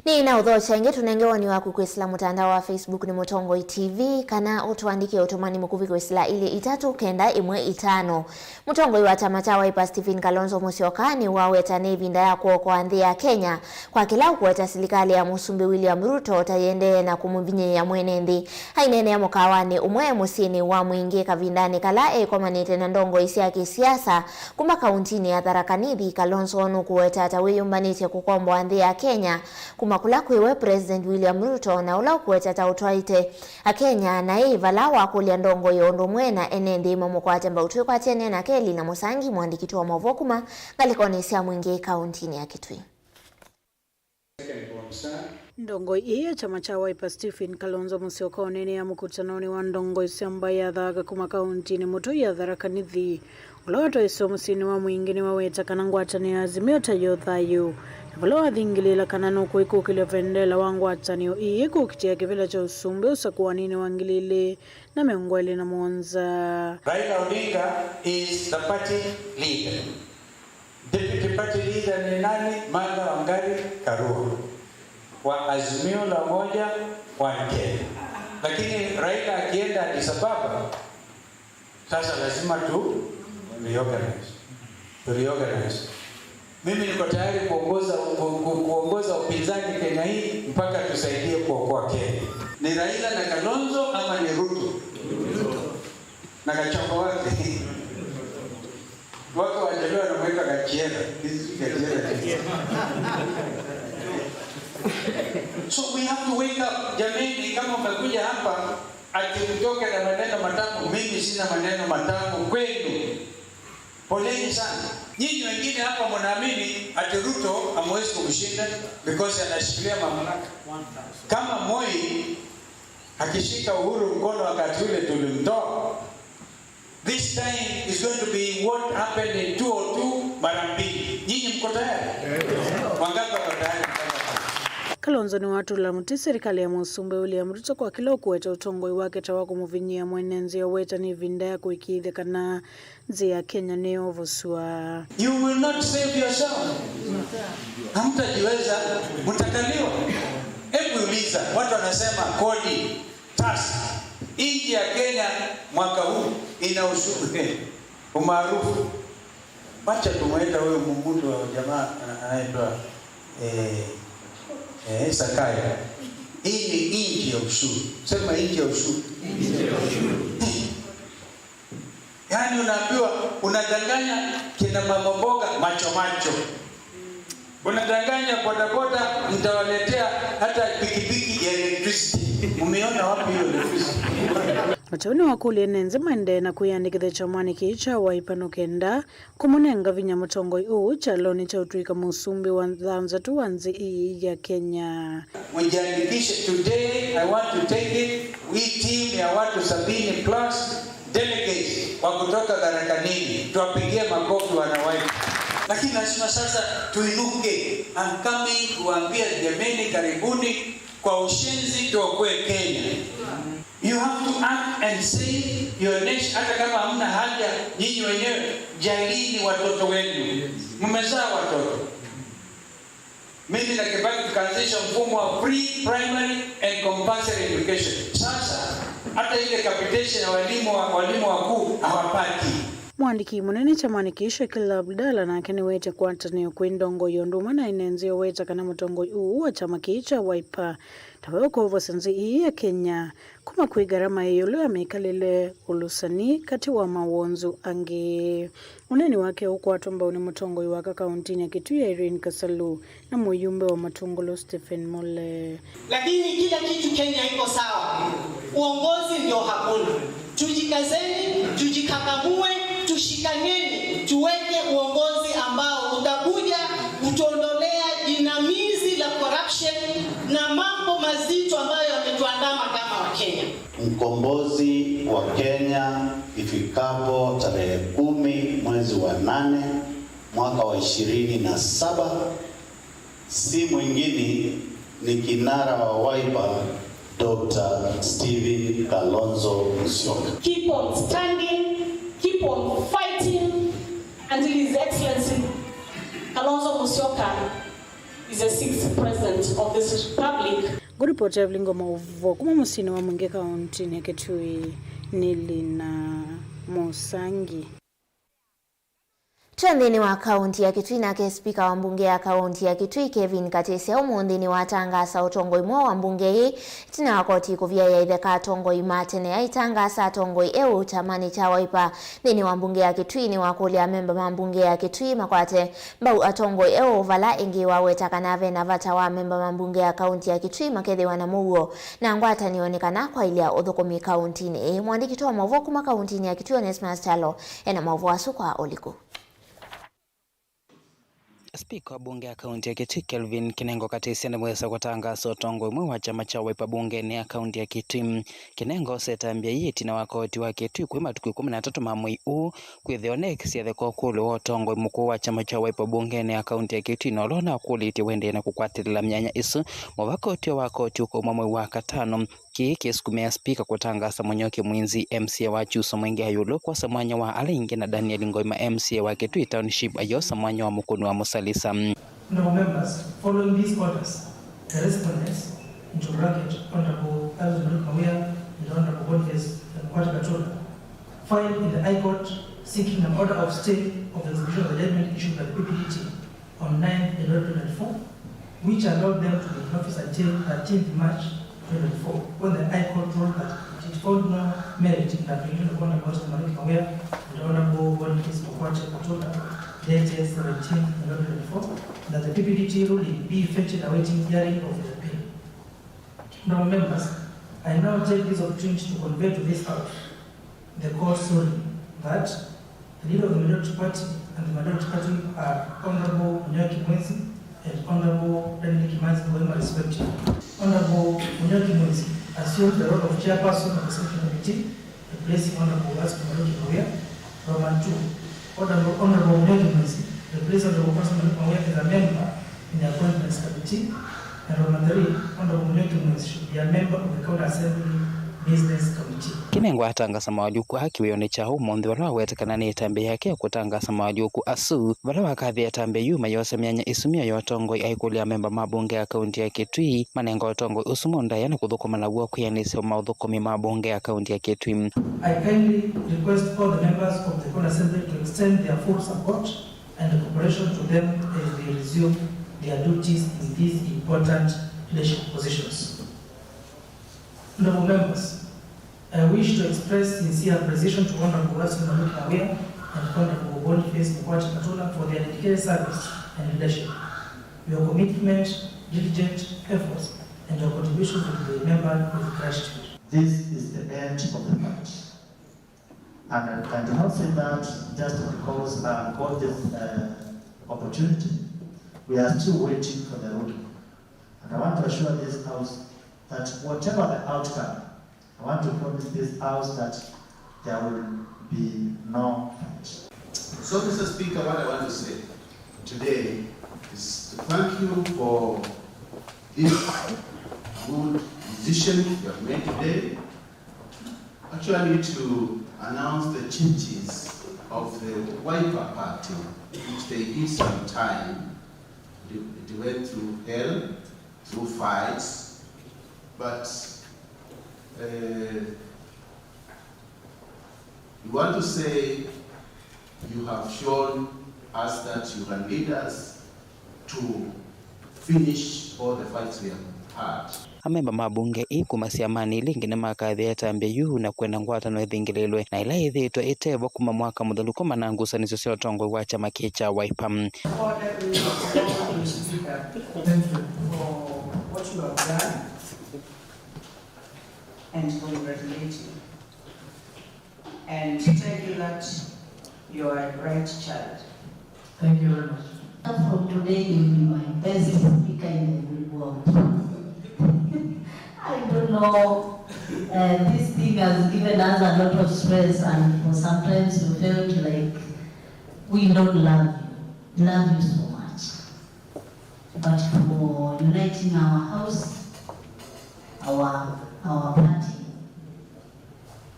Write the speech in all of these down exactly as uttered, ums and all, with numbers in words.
Ĩĩ, na ũthokya ĩngĩ, tũnenge woni waku kwĩsĩla mũtandao wa Facebook nĩ Mũtongoi T V, kana ũtũandĩke ũtũmani mũkuvĩ kwĩsĩla ilĩ itatũ kenda ĩmwe itano. Mũtongoi wa kyama kya Wiper Stephen Kalonzo Musyoka nĩwaweta nĩ ĩvinda ya kũokoa nthĩ ya Kenya kwa kĩla ũkũweta silikalĩ ya Mũsumbĩ William Ruto ta yĩendee na kũmũvinyĩĩa mwene nthĩ. Aineenea mũkawanĩ ũmwe mũsyĩnĩ wa Mwingĩ kavindanĩ kala ekomanĩte na ndongoi sya kĩsiasa kuma kauntinĩ ya Tharaka Nithi, Kalonzo nũkũweta ta wĩyũmbanĩtye kũkomboa nthĩ ya Kenya kuma kũla kwĩ we President William Ruto, na ũla ũkũweta ta ũtwaĩte Akenya naĩ vala wakũlya ndongoi o ũndũ ũmwe na ene nthĩ mamũkwate mbau. Twĩkwatĩanĩa na Kelly na Mũsangi, mũandĩki witũ wa maũvoo kuma ngalĩkonĩ sya Mwingĩ kauntinĩ ya Kitui. Ndongoi ĩĩ ya kyama kya Wiper Stephen Kalonzo Musyoka ũneenea mũkũtanonĩ wa ndongoi sya mbaĩ ya Thaka kuma kauntinĩ mũtũi ya Tharaka Nithi, ũla watwaĩswe mũsyĩnĩ wa Mwingĩ, nĩwaweta kana ngwatanĩo ya Azimio ta yo thayũ, na vala wathingĩlĩĩla kana nũkwĩkũkĩlya vendela wa ngwatanĩo ĩĩ kũkitĩa kĩvĩla kya ũsumbĩ ũsakũaninĩ wa ngili ilĩ na mĩongo ĩlĩ na mũonza. Raila Odinga is the party leader. Deputy party leader ni nani? Martha Wangari Karua wa Azimio la Umoja One Kenya. Lakini Raila akienda Addis Ababa, sasa lazima tu reorganize. Tu reorganize. Mimi niko tayari kuongoza, ku-, ku-, kuongoza upinzani Kenya hii mpaka tusaidie kuokoa Kenya. Ni Raila na Kalonzo ama ni Ruto? Na Gachagua wake. Wake Wajaluo wanamweka Gachiera. This is Gachiera. So we have to wake up. Jamani, kama umekuja hapa, ati mtoke na maneno matamu, mimi sina maneno matamu kwenu. Poleni sana. Nyinyi wengine hapa mnaamini ati Ruto hamwezi kumshinda because anashikilia mamlaka. Kama Moi akishika Uhuru mkono wakati ule tulimtoa, this time is going to be what happened in two oh two mara mbili. Nyinyi mko tayari? Wangapi wako tayari? Kalonzo nĩwatũla mũtĩ serikali ya Mũsumbĩ William Ruto kwa kĩla ũkũweta ũtongoi wake ta wa kũmũvinyĩĩa mwene nthĩ, aweta nĩ ĩvinda ya kũĩkĩĩthya kana nthĩ ya Kenya nĩyovosw'a. You will not save yourself. Hamtajiweza, mtakaliwa. Hebu uliza, watu wanasema kodi, tax. Nchi ya Kenya mwaka huu ina ushuru, umaarufu. Wacha tumweta huyo mtu wa jamaa ana-, anaitwa, eh, eh, Zakayo. Hii ni nchi ya ushuru. Sema nchi ya ushuru. Yaani unaambiwa unadanganya kina mama mboga macho macho. Unadanganya bodaboda, mtawaletea hata pikipiki ya electricity. Umeona wapi hiyo electricity? Mataũnĩ wakũlya ene nthĩ maendee na kwĩyandĩkĩthya kyamanĩ kĩĩ kya Wiper nĩ kenda kũmũnenga vinya mũtongoi ũũ kyalonĩ kya ũtw'ĩka mũsumbĩ wa thanthatũ wa nthĩ ĩĩ ya Kenya. Mjiandikishe today, I want to take it. Hii team ya watu sabini plus delegates wa kutoka Tharaka Nithi, tuwapigie makofi wana Wiper. Lakini lazima sasa tuinuke. I'm coming kuambia jameni, karibuni kwa ushenzi, tuokoe Kenya. You have to act and save your nation. Hata kama hamna haja nyinyi wenyewe, jalini watoto wenu. Mmezaa watoto. Mimi na Kibaki tukaanzisha mfumo wa free primary and compulsory education. Sasa hata ile capitation ya walimu wa, walimu wakuu hawapati. Mũandĩki mũnene kyamanĩ kĩĩ Shakil Abdallah nake nĩwete kwatanĩo kwĩ ndongoi ũndũ ũmwe na ene nthĩ, oweta kana mũtongoi ũũ wa kyama kĩĩ kya Wiper tawe ũkovosya nthĩ ĩĩ ya Kenya kuma kwĩ ngarama ĩ ĩũlũ ya mĩkalĩle, ũlũsani katĩ wa mawonzu angĩ. Ũneeni wake ũkwatwa mbau nĩ mũtongoi wa aka kauntinĩ ya Kitui Irene Kasalu na mũyumbe wa Matungulu Stephen Mule. Lakini kila kitu Kenya iko sawa, uongozi ndio hakuna. Tujikazeni, tujikakamue, tushikaneni, tuweke uongozi ambao utakuja kutuondolea jinamizi la corruption na mambo mazito ambayo yametuandama kama Wakenya. Mkombozi wa Kenya ifikapo tarehe kumi mwezi wa nane mwaka wa ishirini na saba si mwingine ni kinara wa Wiper, Doctor Stephen Kalonzo Musyoka. Keep on standing, keep on fighting until His Excellency Kalonzo Musyoka is the sixth president of this republic. Ngũripoti Evelyn Ngoma Ũvoo kuma mũsyĩnĩ wa Mwingi kaũntĩnĩ ya Kitui nĩ Lina Mũsangi. Twĩ nthĩnĩ wa kaũntĩ ya Kitui, nake spika wa mbunge ya kaũntĩ ya Kitui, Kevin Katisya, ũmũnthĩ nĩwatangaasa ũtongoi mweũ wa mbunge ĩĩ, ĩtina wa koti kũvia yaitheka atongoi ma tene. Aitangaasa atongoi eũ kyamanĩ kya Wiper nthĩnĩ wa mbunge ya Kitui, nĩwakũlya amemba ma mbunge ya Kitui makwate mbau atongoi eũ, vala ĩngĩ waweta kana ve na vata wa amemba ma mbunge ya kaũntĩ ya Kitui makethĩwa na mũuo na ngwatanĩo nĩ kana kwaĩlya ũthũkũmi kaũntĩnĩ ĩĩ. Mũandĩki witũ wa maũvoo kuma kaũntĩnĩ ya Kitui, Onesmus Kyalo, e na maũvoo asu kwa ũliku. Spika wa mbunge ya kaũntĩ ya Kitui, Kelvin Kinengo Katisya, nĩwesa kũtangaasa ũtongoi mweũ wa kyama kya Wiper mbungenĩ ya kaũntĩ ya Kitui. Kinengo osete ĩtambya yĩĩ ĩtina wa koti wa Kitui kwĩ matukũ ĩkũmi na atatũ ma mwei ũũ, kwĩthĩwa nĩekĩsya ĩtheka ũkũlyo wa ũtongoi mũkũũ wa kyama kya Wiper mbungenĩ ya kaũntĩ ya Kitui, na ũla ũnakũlĩtye ũendee na kũkwatĩlĩla myanya ĩsu mũvaka ũtw'ĩo wa koti ũkauma mwei wa katano. Kĩĩ kĩsukumĩa spika kũtangaasa Mũnyoki Mwinzi, M C A wa Kyuso Mwingi ya ĩũlũ, kwosa mwanya wa ala aingĩ na Daniel Ngoima, M C A wa Kitui Township, ayosa mwanya wa Mũkũni wa Mũsalisa. Honorable members, following these orders, the respondents, into bracket, Honorable Elton Malik Mawia and Honorable Boniface Mkwati Katula, filed in the High Court seeking an order of stay of the execution of the judgment issued by the P P D T on ninth January twenty twenty-four, which allowed them to be in office until thirteenth March twenty twenty-four, when the High Court ruled that it found no merit in the application of Honorable Elton Malik Mawia and Honorable Boniface Mkwati Katula, dated seventeenth January twenty twenty-four, that the P P D T ruling be fetched awaiting hearing of the appeal. Honorable members, I now take this opportunity to convey to this House the court's ruling that the leader of the majority party and the majority party are Honorable Munyoki Mwinzi and Honorable Daniel Kimanzi Ngoima respectively. Honorable Munyoki Mwinzi assumes the role of chairperson of the selection committee, replacing Honorable Elton Malik Mawia. Roman two, Honorable, Honorable Munyoki Mwinzi replaced Honorable Elton Malik Mawia as a member in the Appointments Committee, and Roman three, Honorable Munyoki Mwinzi should be a member of the County Assembly Business Committee. Kinengo atangasa mawalyũku aa kĩwĩonĩ kya ũmũnthĩ, vala wawetekana nĩ ĩtambya yake ya kũtangasa mawalyũku asu, vala wakathĩa ĩtambya yu mayose myanya ĩsu mĩao ya ũtongoi, aikũlya amemba ma mbunge ya kaũntĩ ya Kitui manenga ũtongoi ũsu mũndaya na kũthũkũma naw'o kwĩanĩsya maũthũkũmi ma mbunge ya kaũntĩ ya Kitui. I kindly request all the members of the County Assembly to extend their full support and cooperation to them as they resume their duties in these important leadership positions. Honorable members, I wish to express sincere appreciation to Honorable Elton Malik Mawia and Honorable Boniface Mkwati Katula for their dedicated service and leadership. Your commitment, diligent efforts, and your contributions will be remembered with gratitude. This is the end of the fight. And I cannot say that just because I got this, uh, opportunity. We are still waiting for the ruling. And I want to assure this House that whatever the outcome, I want to promise this House that there will be no fight. So, Mister Speaker, what I want to say today is to thank you for this good decision you have made today. Actually, to announce the changes of the Wiper Party, which they did some time, it went through hell, through fights, but, uh, we want to say you have shown us that you can lead us to finish all the fights we have had. Amemba ma mbunge ii kuma syamanĩ ila ingĩ nĩmakathĩa ĩtambya yu na kwenda ngwatanĩo ĩthingĩlĩlwe, na ĩla yĩthĩĩtwe ĩtevo kuma mwaka mũthelu kũmana na ngusanĩsyo sya ũtongoi wa kyama kĩĩ kya Wiper. Order, Mister Speaker, for what you have done and congratulate you. And tell you that you are a bright child. Thank you very much. From today, you will be my best speaker in the whole world. I don't know. Uh, this thing has given us a lot of stress, and for sometimes we felt like we don't love you. Love you so much. But for uniting our house, our, our party,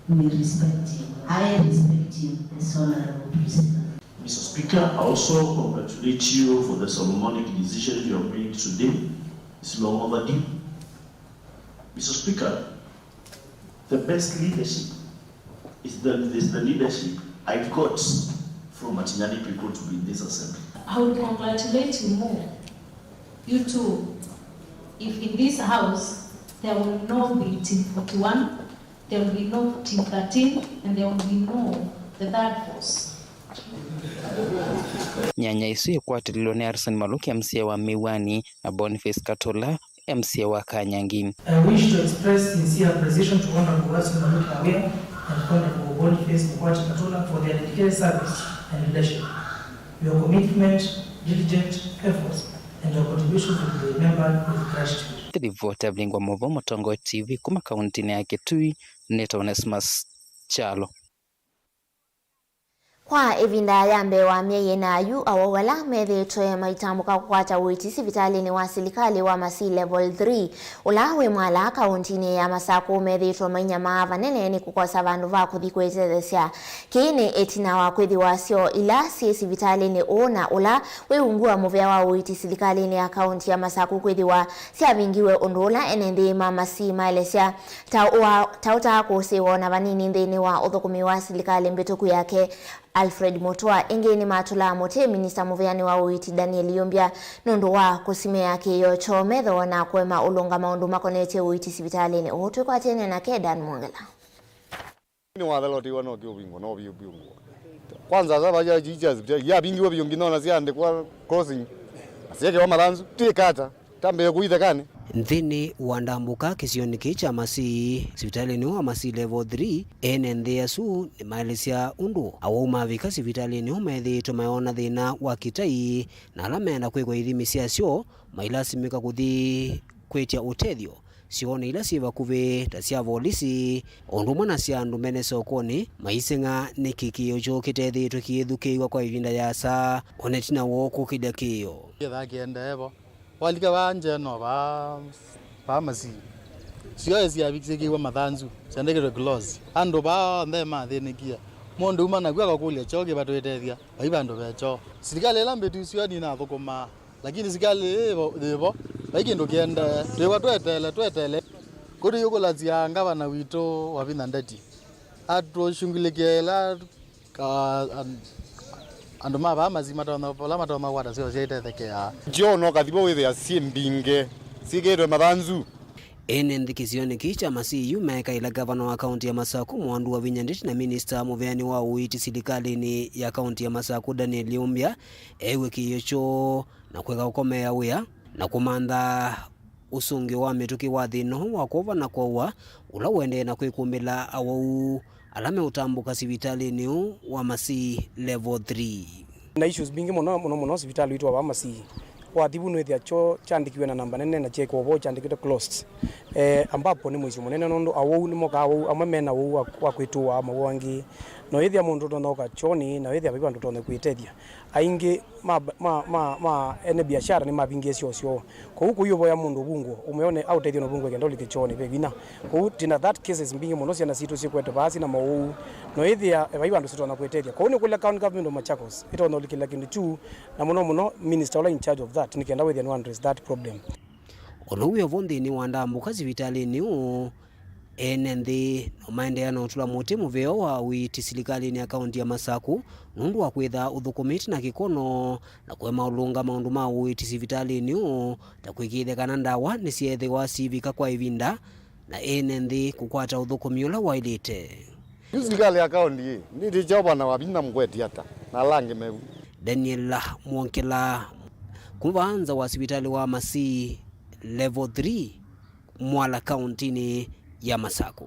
we respect you. I respect you, as Honorable President. Mister Speaker, I also congratulate you for the Solomonic decision you have made today. It's long overdue. Mister Speaker, the best leadership is the, is the leadership I got from Matinyani people to be in this assembly. I would congratulate you more, you too, if in this house there will not be Team forty-one, there will be no Team thirteen, and there will be no the third force. Nyanya ĩsu ĩkwatĩlĩlwe nĩ Harrison Maluki, M C A wa Miwani, na Boniface Katula, M C A wa Kanyangi. I wish to express sincere appreciation to Honorable Harrison Maluki Awia and Honorable Boniface Mukwati Katula for their dedicated service and leadership. Your commitment, diligent efforts, and your contribution will be remembered with gratitude. Nĩ livoti ya Vilingwa Mũvoo, Mũtongoi T V, kuma kauntinĩ ya Kitui, nĩ Onesmus Kyalo. Kwa ĩvinda ya mbee wa myei ĩna yu, awau ala methĩĩtwe maitambũka kũkwata ũiiti sivitalĩnĩ wa silikalĩ wa Masii Level three, ũla wĩ Mwala, kauntinĩ ya Masakũ, methĩĩtwe mainyamaa vanene nĩ kũkosa vandũ va kũthi kwĩtetheesya. Kĩĩ nĩ ĩtina wa kwĩthĩwa syoo ila syĩ sivitalĩnĩ ũũ na ũla wĩ ungu wa mũvĩa wa ũiiti silikalĩnĩ ya kaunti ya Masakũ kwĩthĩwa syavingiwe, ũndũ ũla ene nthĩ ma Masii maelesya ta ũa-, ta ũtaa kũsĩĩwa o na vanini nthĩnĩ wa ũthũkũmi wa silikalĩ mbĩtũku yake, Alfred Mutua. Ĩngĩ nĩmatũlaa mũtĩ minista mũvĩanĩ wa ũiiti Daniel Yumbya nũndũ wa kũsimĩa kĩĩo kyoo metho na kũema ũlũnga maũndũ makonetye ũiiti sivitalĩnĩ ũũ. Twĩkwatene nake Dan Mwongela. Nĩ wathela ũtiwa no kĩũvingwa, no vyũ vyũngwa. Kwanza sasa ya jicha sipitali ya vingiwa vyũ nginya na siandĩkwa crossing. Asiekewa mathanzu, tikata, tambĩe kuithekane. Nthĩnĩ wa ndambũka kĩsionĩ kĩĩ kya Masii, sivitalĩnĩ wa Masii Level three, ene nthĩ asu nĩmaelesya ũndũ awau mavika sivitalĩnĩ ũũ methĩĩtwe mayona thĩna wa kĩtai, na ala meenda kwĩkwa ithimi syasyo mailasimĩka kũthi kwĩtya ũtethyo syoonĩ ila syĩ vakuvĩ ta sya volisi, o ũndũ ũmwe na sya andũ mene sokonĩ, maiseng'a nĩkĩ kĩĩo kyoo kĩtethĩĩtwe kĩithukĩĩw'a kwa ĩvinda yaasa, o na ĩtina woo kũkĩlya kĩĩo. Kĩthaa kĩendee vo. Walika vaa nje no vaa, vaa Masii. Syoo syavikĩsĩkĩiwe mathanzu, syandĩkĩtwe gloss. Andũ vaa onthe mathĩnĩkie. Mũndũ uma nakw'o akakũlya, "Kyoo kĩva twĩtethya?" Vai vandũ ve kyoo. Silikalĩ ĩla mbĩtu syoo ninathũkũmaa. Lakini sikalĩ yĩ vo, yĩ vo, vai kĩndũ kĩendee. Twĩwa tweteele, tweteele. Kũtũ yũkũlasya ngavana witũ Wavinya Ndeti atũshungulikie ĩla, ka, an-, andũ ma vaa Masii matonya, vala matonya kwata syoo syaitethekeaa. Kyoo no kathi vo wĩthĩa syĩ mbingĩ, syĩkĩĩtwe mathanzu. Ene nthĩ kĩsionĩ kĩĩ kya Masii yu meekaĩla ngavana wa kaunti ya Masakũ Mwandu Wavinya Ndeti na minista mũvĩanĩ wa ũiiti silikalĩnĩ ya kaunti ya Masakũ Daniel Yumbya ew'e kĩĩo kyoo na kũeka ũkomeea wĩa na kũmantha ũsũngĩo wa mĩtũkĩ wa thĩna ũũ wa kwova na kwowa ũla ũendee na kwĩkũmbĩla awau ala meũtambũka sivitalĩnĩ ũũ wa Masii Level three. Na issues mbingĩ mũno, mũno mũno sivitalĩ witũ wa vaa Masii. Wathi vu nwĩthĩa kyoo kyandĩkiwe na namba nene na kyekwa ũvoo kyandĩkĩtwe closed. Eh, ambapo nĩ mũisyo mũnene nũndũ awau nĩmokaa awau amwe mena ũu wa, wa kwĩtũaa mawau angĩ. Na wĩthĩa mũndũ ũtonya ũka kyoonĩ, na wĩthĩa vai vandũ ũtonya kwĩtethya. Aingĩ ma, ma, ma, ma ene biashara nĩmavingie syoo syoo. Kwoou kũiũvoya mũndũ ũvungũo, ũmwĩone aũtethye na ũvungũe kenda ũlike kyoonĩ ve vinya. Kwoou twĩna that cases mbingĩ mũno syana sitũ syĩkwetwe vaa syĩna maũu. Na wĩthĩa vai vandũ sitonya kwĩtethya. Kwoou nĩkũlya County Government of Machakos ĩtonya ũlikĩla kĩndũ kyu, na mũno mũno minister ũla in charge of that, nĩ kenda wĩthĩa nũ address that problem. O na ũu wĩ o vo nthĩnĩ wa ndambũka sivitalĩnĩ ũũ, ene nthĩ no maendeea na ũtũla mũtĩ mũveo wa ũiiti silikalĩnĩ ya kaunti ya Masakũ nũndũ wa kwĩtha ũthũkũmĩte na kĩkono na kũema ũlũnga maũndũ ma ũiiti sivitalĩnĩ ũũ, ta kũĩkĩĩthya kana ndawa nĩsyeethĩwa siivika kwa ĩvinda, na ene nthĩ kũkwata ũthũkũmi ũla waĩlĩte. Yu silikalĩ ya kaunti ĩ, nĩtĩkya ũvana wa vinya na mũkweti ata, na ala angĩ mevu. Daniel Mwongela, kuma vaa nza wa sivitalĩ wa Masii Level three, Mwala, kauntinĩ ya Masakũ.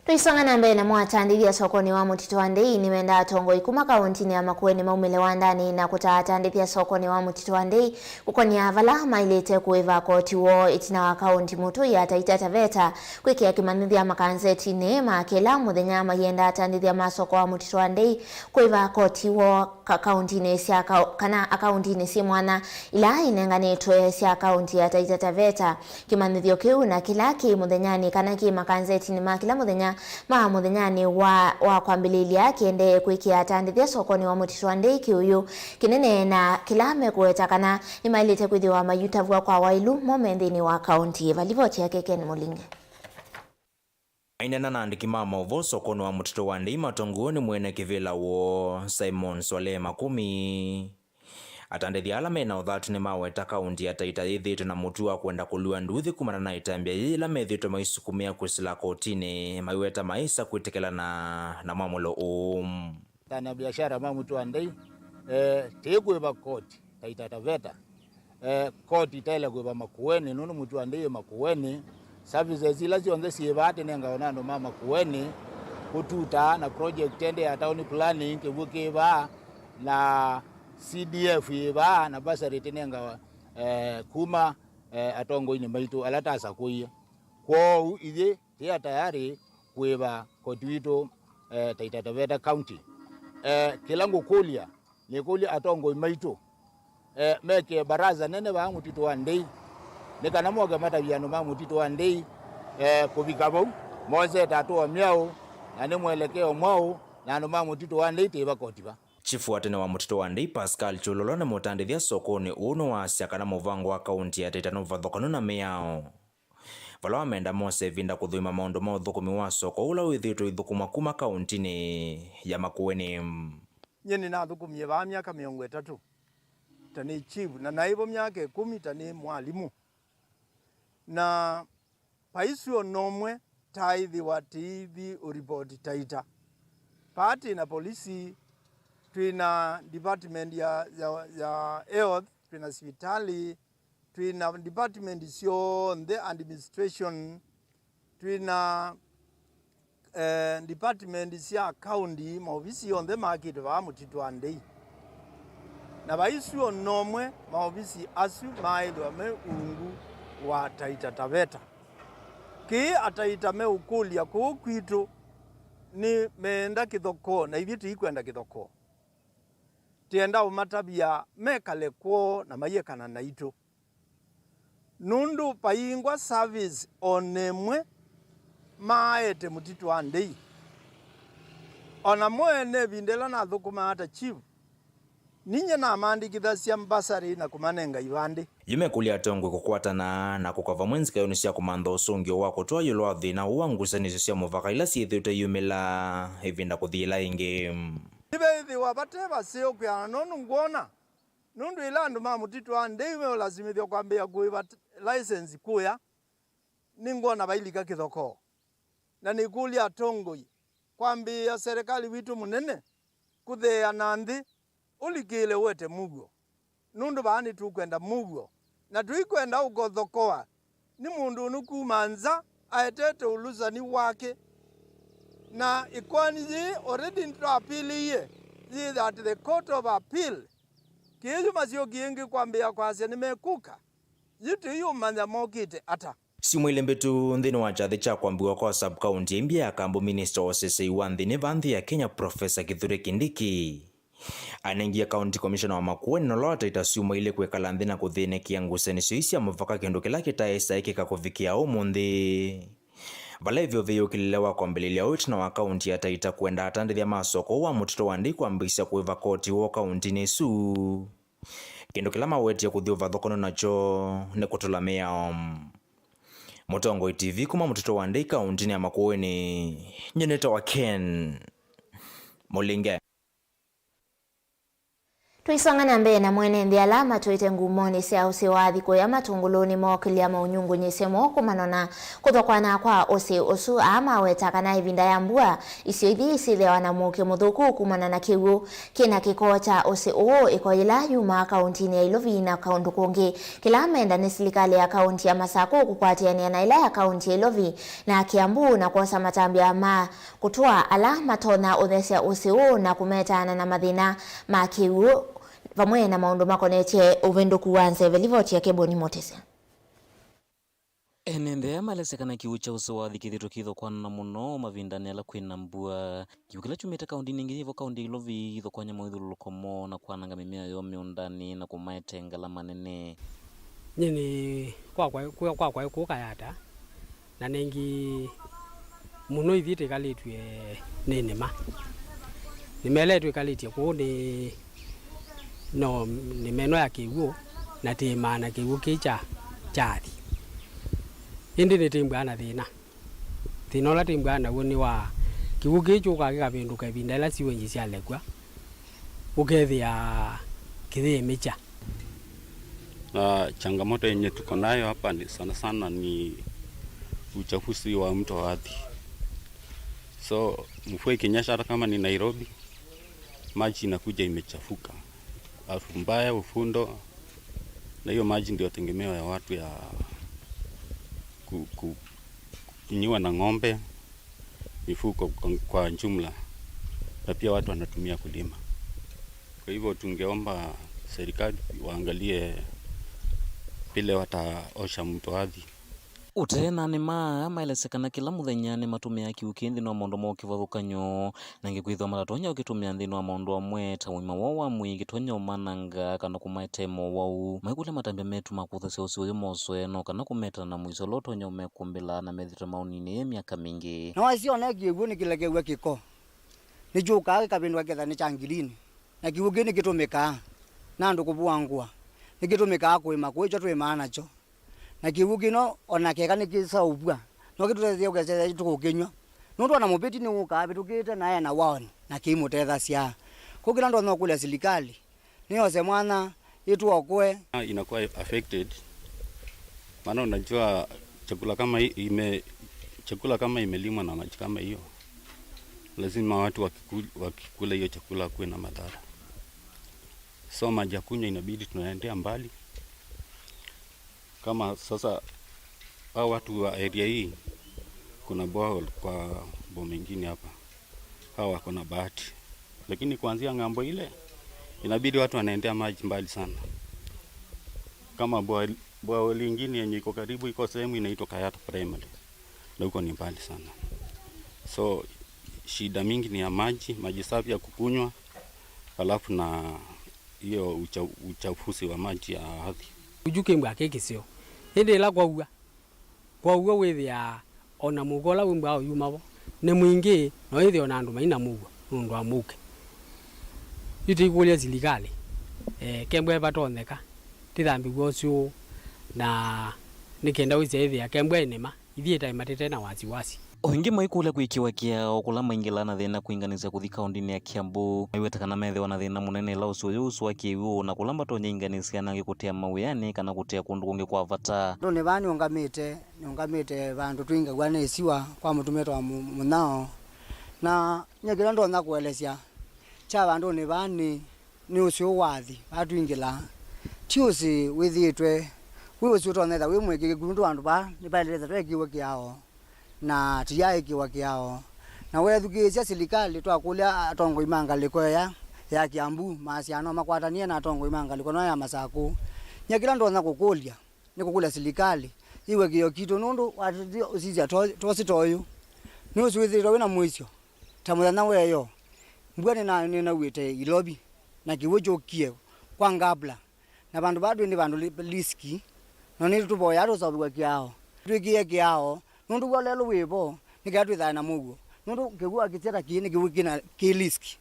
Tũisonga na mbee namo, atandĩthya sokonĩ wa Mũtitũ wa Ndei nĩmendaa atongoi kuma kauntinĩ ya Makueni maumĩle wandanĩ na kũtaa atandĩthya sokonĩ wa Mũtitũ wa Ndei kũkonya vala maĩlĩte kũĩva koti woo ĩtina wa kaunti mũtũi ya Taita Taveta kwĩkĩa kĩmanyĩthya makanzetinĩ ma kĩla mũthenya mayenda atandĩthya ma soko wa Mũtitũ wa Ndei kũĩva koti woo ka-, kauntinĩ sya kau-, kana akauntinĩ syĩ mwanya ila inenganĩtwe sya kaunti ya Taita Taveta. Kĩmanyĩthyo kĩu na kĩla kĩ mũthenyanĩ kana kĩ makanzetinĩ ma kĩla mũthenya ma mũthenyanĩ wa, wa kwambĩlĩlya kĩendee kwĩkĩa atandĩthya sokonĩ wa Mũtitũ wa Ndei kĩũyũ kĩnene, na kĩla mekũweta kana nĩmaĩlĩte kwĩthĩwa mayutavw'a kwa waĩlu mo me nthĩnĩ wa kaũnti. Valivoti yake Ken Mũlinge. Maineena na andĩki ma maũvoo sokonĩ wa Mũtitũ wa Ndei matongoew'e nĩ mwene kĩvĩla woo Simon Swalehe Makumi. Atandĩthya ala me na ũthatu nĩmaweta kaũnti ya Taita yĩthĩĩtwe na mũtuo wa kwenda kũlua nduuthĩ kumana na ĩtambya yĩĩ yĩla methĩĩtwe maisukumĩa kwĩsĩla kotinĩ, maiweta maĩsa kwĩtĩkĩlana na mwamũlo ũũ. Tana biashara ma Mũtitũ wa Ndei, eh, tĩkwĩva koti Taita Taveta. Eh, koti ĩtaĩle kwĩva Makueni, nũndũ Mũtitũ wa Ndei wĩ Makueni. Services ila syonthe syĩ vaa tĩnengawa na andũ ma Makueni, kũtuta na project ende ya town planning, kĩw'ũ kĩ vaa, na C D F yĩ vaa, na bursary tĩnengawa, eh, kuma, eh, atongoinĩ maitũ ala tasakũie. Kwoou ithyĩ tĩ tayari kwĩva koti witũ, eh, Taita Taveta County. Eh, kĩla ngũkũlya, nĩkũlya atongoi maitũ, eh, mekĩe baraza nene vaa Mũtitũ wa Ndei, nĩ kana moke matavye andũ ma Mũtitũ wa Ndei, eh, kũvika vau, mosete atũa myaũ, na nĩ mwelekeo mwaũ, na andũ ma Mũtitũ wa Ndei tĩva koti va. Chifu wa tene wa Mũtitũ wa Ndei, Pascal Chulolo, nĩ mũtandĩthya sokonĩ ũũ nĩwaasya kana mũvango wa kaũnti ya Taita nĩ mũvathũkanu na mĩao. Vala wamenda mose ĩvinda kũthũima maũndũ ma ũthũkũmi wa soko ũla wĩthĩĩtwe ũithũkũmwa kuma kaũntinĩ ya Makueni. Nyie nĩnathũkũmie vaa myaka mĩongo ĩtatũ ta nĩ chief, na naĩ vo myaka ĩkũmi ta nĩ mwalimũ. Na vaisyo nomwe taaĩthĩwa tĩithi ũripoti Taita. Vaa twĩ na polisi, twĩ na department ya, ya, ya health, twĩ na sivitali, twĩ na department syonthe, administration, twĩ na, eh, department sya county, maovisi onthe makĩtwe vaa Mũtitũ wa Ndei. Na vaisyo nomwe maovisi asu maaĩthwa me ungu wa Taita Taveta. Kĩĩ Ataita meũkũlya kũũ kwitũ nĩ meenda kĩthokoo, na ithyĩ tũikwenda kĩthokoo. Tĩenda ũmatavya mekale kwoo na maiekana naitũ. Nũndũ vaingwa service o na ĩmwe maaete Mũtitũ wa Ndei. O na mo ene ĩvinda ĩla nathũkũmaa ta chief, ninyie namaandĩkĩthasya mbasarĩ na kũmanenga ivandĩ. Yu mekũlya atongoi kũkwatana na kũka vamwe nzikaĩonĩ sya kũmantha ũsũngĩo wa kũtwaa ĩũlũ wa thĩna ũũ wa ngusanĩsyo sya mũvaka ila syĩthĩĩtwe iyumĩla ĩvinda kũthi ĩla ĩngĩ. Nĩveĩthĩwa vate vaseo kwĩana nũndũ ngwona, nũndũ ĩla andũ ma Mũtitũ wa Ndei meũlasimĩthw'a kwambĩĩa kũĩva t-, license kũya, nĩngwona vailika kĩthokoo. Na nĩkũlya atongoi kwambĩĩa serĩkalĩ witũ mũnene kũtheeana nthĩ ũlikĩle ũete mũuo, nũndũ vaa nĩtũkwenda mũuo, na tũikwenda ũkothokoa nĩ mũndũ ũnũkuma nza aetete ũlũsani wake. Na ĩkoani yĩĩ already nĩtwapĩlĩie, yĩ at the Court of Appeal. Kĩĩ yu masyokie ĩngĩ kwambĩĩa kwasya nĩmekũka, yu tũiũmanya mokĩte ata. Syumwa ilĩ mbĩtu, nthĩnĩ wa kyathĩ kya kwambĩwa kwa sub-county ya Imbya ya Kambu, minista wa ũseseĩ wa nthĩnĩ vaa nthĩ ya Kenya, Professor Kithure Kindiki anengie County Commissioner wa Makueni na ũla wa Taita syumwa ilĩ kwĩkala nthĩ na kũthĩnĩkĩa ngusanĩsyo ii sya mũvaka, kĩndũ kĩla kĩtaaĩsa ĩkĩka kũvikĩa ũmũnthĩ. Vala ĩvyũvĩ yũkĩlile wa kwambĩlĩlya ũũ ĩtina wa kaunti ya Taita kwenda atandĩthya ma soko ũũ wa Mũtitũ wa Ndei kwambĩĩsya kũĩva koti woo kauntinĩ ĩsu. Kĩndũ kĩla mawetie kũthi ũvathũkano nakyo nĩ kũtũla mĩao. Mũtongoi T V kuma Mũtitũ wa Ndei kauntinĩ ya Makueni, nyie nĩtawa Ken Mũlinge. Tũisonga na mbee na mwene nthĩ ala matũĩte ngumonĩ sya ũsĩ wa athi kũya matũngũlũnĩ mookĩlya maũnyungunyĩsyo moo kumana na kũthokwana kwa ũsĩ ũsu. Aa maweta kana ĩvinda ya mbua, isio ithi syĩthĩawa na mũuke mũthũku kumana na kĩw'ũ kĩ na kĩko kya ũsĩ ũũ. Ĩko yĩla yumaa kauntinĩ ya Ilovi na kaũndũ kũngĩ, kĩla menda nĩ silikalĩ ya kaunti ya Masakũ kũkwatĩanĩa na ĩla ya kaunti ya Ilovi na Kiambu na kwosa matambya ma kũtwaa ala matonya ũthesya ũsĩ ũũ na kũmetaana na mathĩna ma kĩw'ũ vamwe na maũndũ makonetye ũvĩndũku wa nzeve. Livoti ya Keboni Motesya. Ene nthĩ aya malesya kana kĩw'ũ kya ũsĩ wa athi kĩthĩtwe kĩithokwana mũno mavindanĩ ala kwĩ na mbua. Kĩw'ũ kĩla kyumĩte kaũndĩnĩ ĩngĩ yĩvo kaũndĩ ya Ilovi ithokony'a maũthyũlũlũko moo na kwananga mĩmea yoo mĩũndanĩ na kũmaete ngalama nene. Nyie nĩ kwakwa, kwakwa kũũ Kayata, na nĩngĩ Mũno ithyĩ twĩkalĩtw'e nĩ nĩma. Nĩma ĩla twĩkalĩtye kũu nĩ, no, nĩma ĩno ya kĩw'ũ, na tĩĩmaa na kĩw'ũ kĩĩ kya, kya athi. Ĩndĩ nĩtĩmbwaa na thĩna. Thĩna ũla tĩmbwaa naw'o nĩ wa kĩw'ũ kĩĩ kyũkaa kĩkavĩndũka ĩvinda ĩla siwenji syalekw'a, ũkethĩa kĩyĩmĩkya. Na changamoto yenye tuko nayo hapa ni sana sana ni uchafuzi wa mto Athi. So mvua ikinyesha, hata kama ni Nairobi, maji inakuja imechafuka, harufu mbaya, uvundo, na hiyo maji ndio tegemeo ya watu ya ku, ku, kunywa na ng'ombe, mifugo kwa, kwa jumla, na pia watu wanatumia kulima. Kwa hivyo tungeomba serikali waangalie vile wataosha mto Athi. Ũtee na nĩma aa maelesya kana kĩla mũthenya nĩmatũmĩaa kĩw'ũ kĩĩ nthĩnĩ wa maũndũ ma kĩvathũkany'o, na ĩngĩ kwĩthĩwa matatonya ũkĩtũmĩa nthĩnĩ wa maũndũ amwe ta ũima woo wa mwĩĩ kĩtonya ũmananga kana kũmaetee mowau. Maikũlya matambya metu ma kũthasya ũsĩ ũyũ moswe no kana kũmetana na mũisyo ũla ũtonya ũmekũmbĩla na methĩtwe maũninĩĩe myaka mingĩ. Na wasyona kĩw'ũ nĩkĩlekew'a kĩko, nĩkyũkaa kĩkavĩndũka kĩkethĩa nĩ kya ngilinĩ, na kĩw'ũ kĩĩ nĩkĩtũmĩkaa na andũ kũvũa ngũa, nĩkĩtũmĩkaa kũĩma kũĩkyo twĩmaa nakyo. Na kĩw'ũ kĩno ona keka nĩkĩsaũvw'a, no kĩtũtethye ũkesethĩa tũkũkĩnyw'a, nũndũ ona mũvĩti nĩwũkaa avĩtũkĩte na ena waoni na kĩimũtethasya. Kwoou kĩla ndonya ũkũlya silikalĩ nĩyose mwanya ĩtũokoe. Ah, inakuwa affected. Maana unajua chakula kama hii ime-, chakula kama imelimwa na maji kama hiyo, lazima watu wakiku-, wakikula hiyo chakula kuwe na madhara. So maji ya kunywa inabidi tunaendea mbali. Kama sasa hao watu wa area hii, kuna borehole kwa boma ingine hapa, hao wako na bahati, lakini kuanzia ng'ambo ile inabidi watu wanaendea maji mbali sana. Kama borehole, borehole ingine yenye iko karibu iko sehemu inaitwa Kayata Primary, na huko ni mbali sana. So shida mingi ni ya maji, maji safi ya kukunywa, alafu na hiyo ucha-, uchafuzi wa maji ya ardhi. Ũju kĩmbwa kĩ kĩseo. Ĩndĩ ĩla kwaua, kwaua wĩthĩaa o na mũuko ũla wĩmbwaa ũyuma vo nĩ mwingĩ, na wĩthĩe o na andũ mai na mũuo nũndũ wa mũuke. Yu tũikũlya silikalĩ, eh, kembwa ĩvatonyeka tĩthambĩw'e ũsyũ, na nĩ kenda wĩsya ĩthĩa kembwa ĩnĩma. Ithyĩ ĩtaĩ matete na wasiwasi. O ĩngĩ maikũlya kwĩkĩwa kĩao kũla maingĩlaa na thĩna kwĩnganĩsya kũthi kaũndĩnĩ ya Kiambu. Maiweta kana methĩwa na thĩna mũnene ĩla ũsĩ ũyũ ũsũa kĩw'ũ na kũla matonya inganĩsya anangĩ kũtea mawĩanĩ kana kũtea kũndũ kũngĩ kwa vata. Andũnĩ vaa nĩũngamĩte, nĩũngamĩte vandũ twingaw'a nĩ ĩsiwa kwa mũtumĩtwa wa mũ-, mũnyao. Na nyie kĩla ndonya kũelesya kya vandũnĩ vaa nĩ nĩ ũsĩ ũũ wa athi vatwingĩlaa. Ti ũsĩ wĩthĩĩtwe wĩ ũsĩ ũtonya ĩtha wĩ mũĩkĩĩku, nũndũ andũ vaa nĩvaĩlĩte ĩtha twekĩwe kĩao na tũyaaĩkĩwa kĩao. Na weethukĩĩsya silikalĩ, twakũlya atongoi ma ngalĩko ĩya ya Kiambu, maasya no makwatanĩe na atongoi ma ngalĩko ĩno ya Masakũ. Nyie kĩla ndonya kũkũlya nĩ kũkũlya silikalĩ yĩw'e kĩĩo kitũ, nũndũ watĩtye ũsisya to-, tosĩ ta ũyũ, nĩ ũsĩ wĩthĩĩtwe wĩ na mũisyo. Ta mũthenya wa ĩyoo, mbua nĩna-, nĩnauĩte Ilovi, na kĩw'ũ kyũkie kwa ngabla, na vandũ vaa twĩ nĩ vandũ li-, liski, no nĩtũvoyaa tũseũvĩw'e kĩao. Twĩkĩe kĩao, nũndũ w'o lelũ wĩ vo, nĩ kenda twĩthae na mũuo, nũndũ kĩw'ũ akĩsya ta kĩĩ nĩ kĩw'ũ kĩna, kĩ liski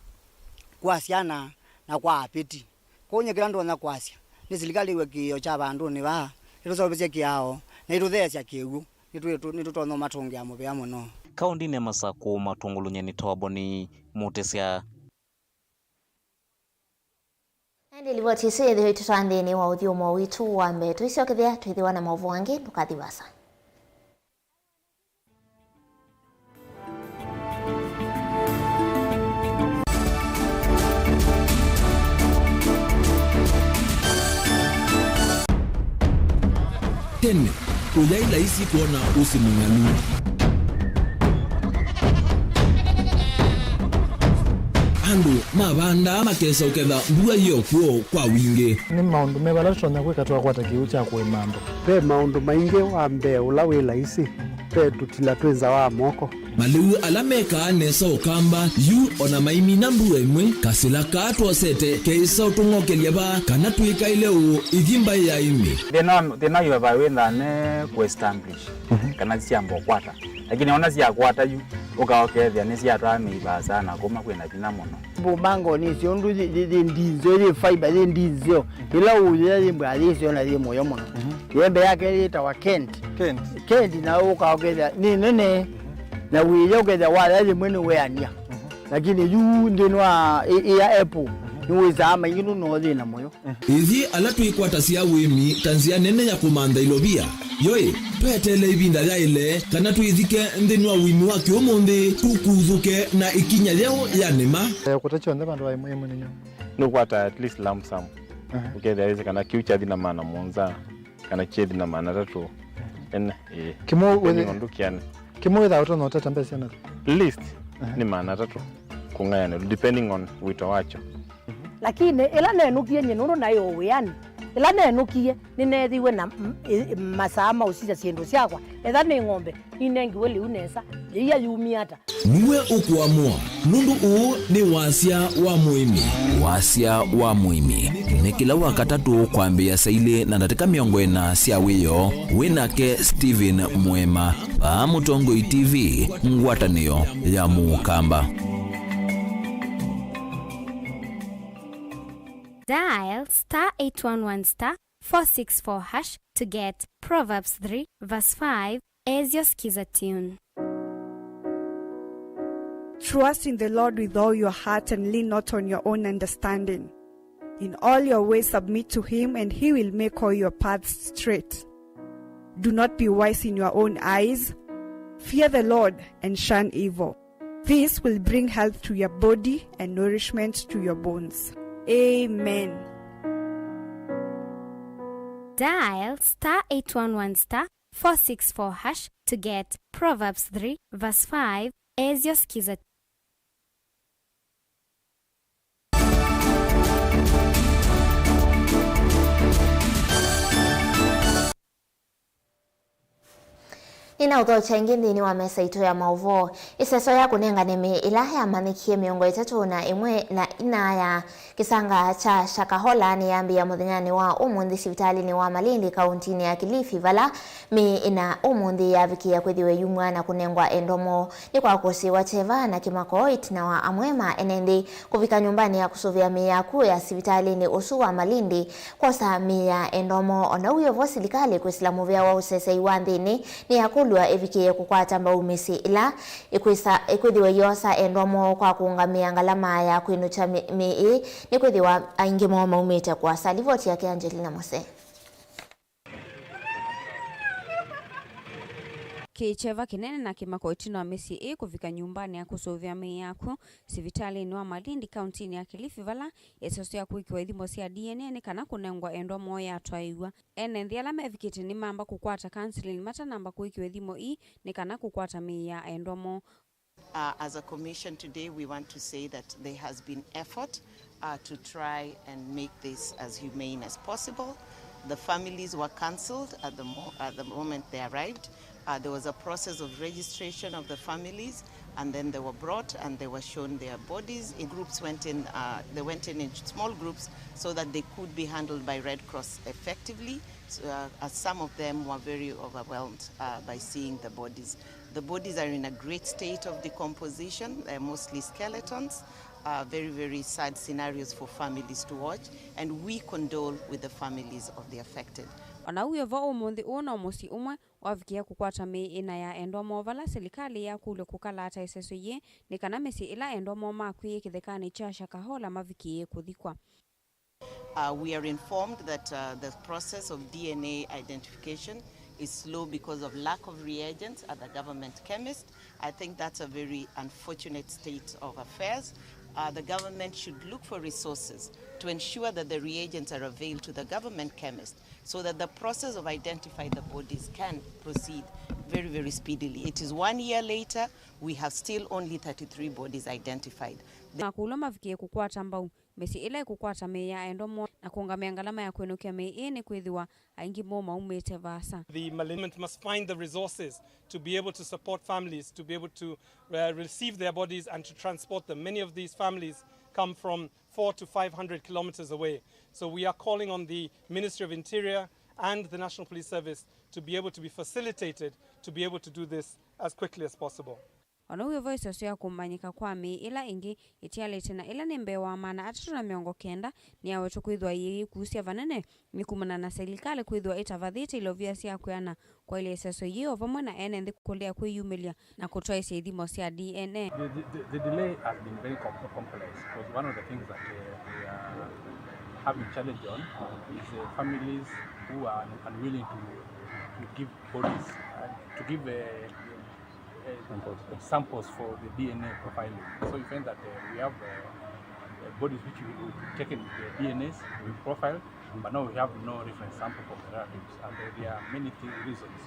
kwa syana na kwa apĩti. Kwoou nyie kĩla ndonya kwasya nĩ silikalĩ ĩw'e kĩĩo kya vandũnĩ vaa, ĩtũseũvĩsye kĩao, na ĩtũtheesya kĩw'ũ. Nĩtwĩ-, nĩtũtonya ũmatũngĩa mũvea mũno. Kaũndĩnĩ ya Masakũ, matũngũlũnye nĩ Toboni Mũtĩsya. Na ĩndĩ livoti ĩsu yĩthĩwa ĩtũtwaa nthĩnĩ wa ũthyũmũo witũ wa mbee. Tũisyokethĩa twĩthĩwa na maũvoo angĩ, ndũkathi vaasa. Tene, kũyaĩ laisi kwona ũsĩ mũng'alu. Andũ mavandaa makesa ũketha mbua yĩ o kw'o kwa wingĩ. Nĩ maũndũ meva ala tũtonya kwĩka twakwata kĩw'ũ kya kũĩma andũ? Ve maũndũ maingĩ. Wa mbee ũla wĩ laisi, ve tũtila twĩ nza wa moko. Malĩu ala mekaa nesa Ũkamba yu o na maimina mbua ĩmwe, kasĩla kaa twosete keĩsa ũtũng'okelya vaa kana twĩkaĩle ũũ ithi mbaĩ ya ĩmĩ. Thĩna wa, thĩna wĩ vaa wĩthaa ne kũ establish kana syamba ũkwata, lakini ona syakwata yu, Ũka ũkethĩa nĩsyatwaa mĩi vaasa na kuma kwĩna vinya mũno. Mbumbango nĩ syo ũndũ yĩ, yĩ, yĩ ndinzeo, yĩ fiber, yĩ ndinzeo. Ĩla ũyĩa yĩ mbwa yĩ syo na yĩ mũyo mũno. Yembe yake yĩtawa Kent. Kent. Kent na ũka ũkethĩa nĩ nene. Na wĩya ũkethĩa waya yĩmwe nĩ weania. Lakini yu nthĩnĩ wa ĩ, ĩ ya apple, nĩwĩsaa maingĩ nũno thĩna mũyo. Ithyĩ ala twĩkwatasya ũĩmi ta nzĩa nene ya kũmantha ilovia, yo-ĩ, tweteele ĩvinda yaĩle kana twĩthike nthĩnĩ wa ũĩmi wa kĩũmũnthĩ, tũkuthũke na ĩkinya yeũ ya nĩma? Eh, kũta kyonthe vandũ va ĩmwe ĩmwe nĩ nyũmba. Nũkwata at least lump sum. Aha. Ũkethĩa wĩsĩ kana kĩu kyathi na maana mũonza, kana kyethi na maana atatũ. Ene, ĩĩ. Kĩmwe depending wĩthĩ-, on ndũkĩane. Kĩmwe wĩthaa ũtonya ũtata mbesa na? Least, aha, nĩ maana atatũ kũng'ayanĩlwa, depending on wĩto wakyo. Lakini ĩla nenũkie nyie, nũndũ naĩ o wĩanĩ, ĩla nenũkie, nĩneethiwe na m-, ĩ-, masaa ma ũsisya syĩndũ syakwa. Etha nĩ ng'ombe, ninengiwe lĩu nesa, yĩia yumie ata? Nĩwe ũkũamũa, nũndũ ũũ nĩ wasya wa mũĩmi. Wasya wa mũĩmi nĩ kĩla Wakatatũ kwambĩĩa saa ilĩ na ndatĩka mĩongo ĩna sya wĩoo, wĩ nake Stephen Mwema, vaa Mũtongoi T V, ngwatanĩo ya Mũkamba. Dial star eight one one star four six four hash to get Proverbs three verse five as your Skiza tune. Trust in the Lord with all your heart and lean not on your own understanding. In all your ways submit to him, and he will make all your paths straight. Do not be wise in your own eyes. Fear the Lord and shun evil. This will bring health to your body and nourishment to your bones. Amen. Dial star eight one one star four six four hash to get Proverbs three verse five as your Skiza. Nĩnaũthokya ĩngĩ nthĩnĩ wa mesa itũ ya maũvoo. Ĩseso ya kũnengane mĩĩ ĩla yamanyĩkie mĩongo ĩtatũ na ĩmwe na ina ya kĩsanga kya Shakahola nĩyambĩĩa mũthenyanĩ wa ũmũnthĩ sivitalĩnĩ wa Malindi, kaũntĩnĩ ya Kilifi, vala mĩĩ ĩna ũmũnthĩ yavikĩĩa kwĩthĩwa ĩyumw'a na kũnengwa endwa moo. Nĩ kwa kũsĩĩwa kyeva na kĩmako ĩtina wa amwe ma ene nthĩ kũvika nyũmbanĩ ya kũsũvĩa mĩĩ yaku ya sivitalĩnĩ ũsu wa Malindi kwosa mĩĩ ya endwa moo. O na wĩ o vo, silikalĩ kwĩsĩla mũvĩa wa ũseseĩ wa nthĩnĩ nĩyakũlw'a ĩvikĩĩe kũkwata mbau mĩsyĩ ĩla ĩkwĩsa, ĩkwĩthĩwa ĩyoosa endwa moo kwa kũũngamĩa ngalama ya kwĩnũkya mĩ-, mĩĩ ĩĩ, nĩkwĩthĩwa aingĩ moo maumĩte kũasa. Livoti yake Angelina Mose. Kĩ kyeva kĩnene na kĩmako ĩtina wa mĩsyĩ ĩĩ kũvika nyũmbanĩ ya kũsũvĩa mĩĩ yaku sivitalĩnĩ wa Malindi, kaũntĩnĩ ya Kilifi, vala ĩseso ya kwĩkĩwa ithimo sya D N A nĩ kana kũnengwa endwa moo yatwaĩw'a. Ene nthĩ ala mevikĩte nĩmamba kũkwata counseling matanamba kwĩkĩwa ithimo ii nĩ kana kũkwata mĩĩ ya endwa moo. Uh, as a commission today, we want to say that there has been effort, uh, to try and make this as humane as possible. The families were cancelled at the mo-, at the moment they arrived. Uh, there was a process of registration of the families, and then they were brought and they were shown their bodies. In groups went in, uh, they went in in small groups so that they could be handled by Red Cross effectively, so, uh, as some of them were very overwhelmed, uh, by seeing the bodies. The bodies are in a great state of decomposition. They're mostly skeletons. Uh, very, very sad scenarios for families to watch, and we condole with the families of the affected. O na wĩ o vo, ũmũnthĩ ũũ no mũsyĩ ũmwe wavikĩĩa kũkwata mĩĩ ĩna ya endwa moo, vala silikalĩ yakũlw'a kũkalata ĩseso yĩĩ nĩ kana mĩsyĩ ĩla endwa moo makw'ĩĩe kĩthekanĩ kya Shakahola mavikĩĩe kũthikwa. Uh, we are informed that, uh, the process of D N A identification is slow because of lack of reagents at the government chemist. I think that's a very unfortunate state of affairs. Uh, the government should look for resources to ensure that the reagents are availed to the government chemist so that the process of identifying the bodies can proceed very, very speedily. It is one year later, we have still only thirty-three bodies identified. Na kũlwa mavikĩĩe kũkwata mbau mĩsyĩ ĩla ĩkũkwata mĩĩ ya endwa moo na kũũngamĩa ngalama ya kwĩnũkya mĩĩ ĩĩ, nĩkwĩthĩwa aingĩ moo maumĩte vaasa. The Malindi must find the resources to be able to support families, to be able to, uh, receive their bodies and to transport them. Many of these families come from four to five hundred kilometers away. So we are calling on the Ministry of Interior and the National Police Service to be able to be facilitated to be able to do this as quickly as possible. O na ũu wĩ vo, ĩseso ya kũmbanyĩka kwa mĩĩ ĩla ĩngĩ ĩtialĩte na ĩla nĩ mbee wa maana atatũ na mĩongo kenda nĩyawetwe kwĩthĩwa yĩyĩkusya vanene nĩ kumana na silikalĩ kwĩthĩwa ĩtavathĩte ilovia sya kwĩana kwaĩlya ĩseso yĩĩ, o vamwe na ene nthĩ kũlea kwĩyumĩlya na kũtwaĩsya ithimo sya D N A. The, the, the, the delay has been very com-, complex because one of the things that, uh, we are having challenge on is, uh, families who are unwilling to, to give bodies, uh, to give, uh, uh, samples for the D N A profiling. So you find that, uh, we have, uh, uh, bodies which we, we taken the D N As, we profiled, but now we have no reference sample from the relatives. And, uh, there are many thi-, reasons.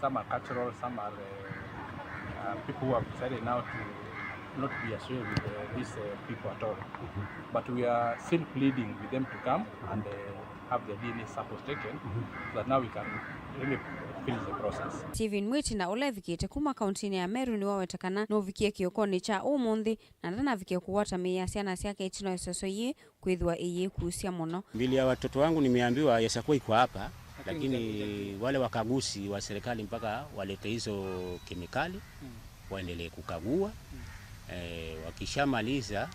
Some are cultural, some are, uh, uh, people who have decided now to not be associated with, uh, these, uh, people at all. But we are still pleading with them to come and, uh, have their D N A samples taken so that now we can really finish the process. Stephen Mwitina, ũla evikĩte kuma kauntinĩ ya Meru, nĩwaweta kana nũvikie kĩokonĩ kya ũmũnthĩ na ndanavikia kũwata mĩĩ ya syana syake ĩtina wa ĩseso yĩĩ kwĩthĩwa ĩyĩkusya mũno. Mbili ya watoto wangu nimeambiwa yaweza kuwa iko hapa, lakini wale wakaguzi wa serikali mpaka walete hizo kemikali, waendelee kukagua. Eh, wakishamaliza,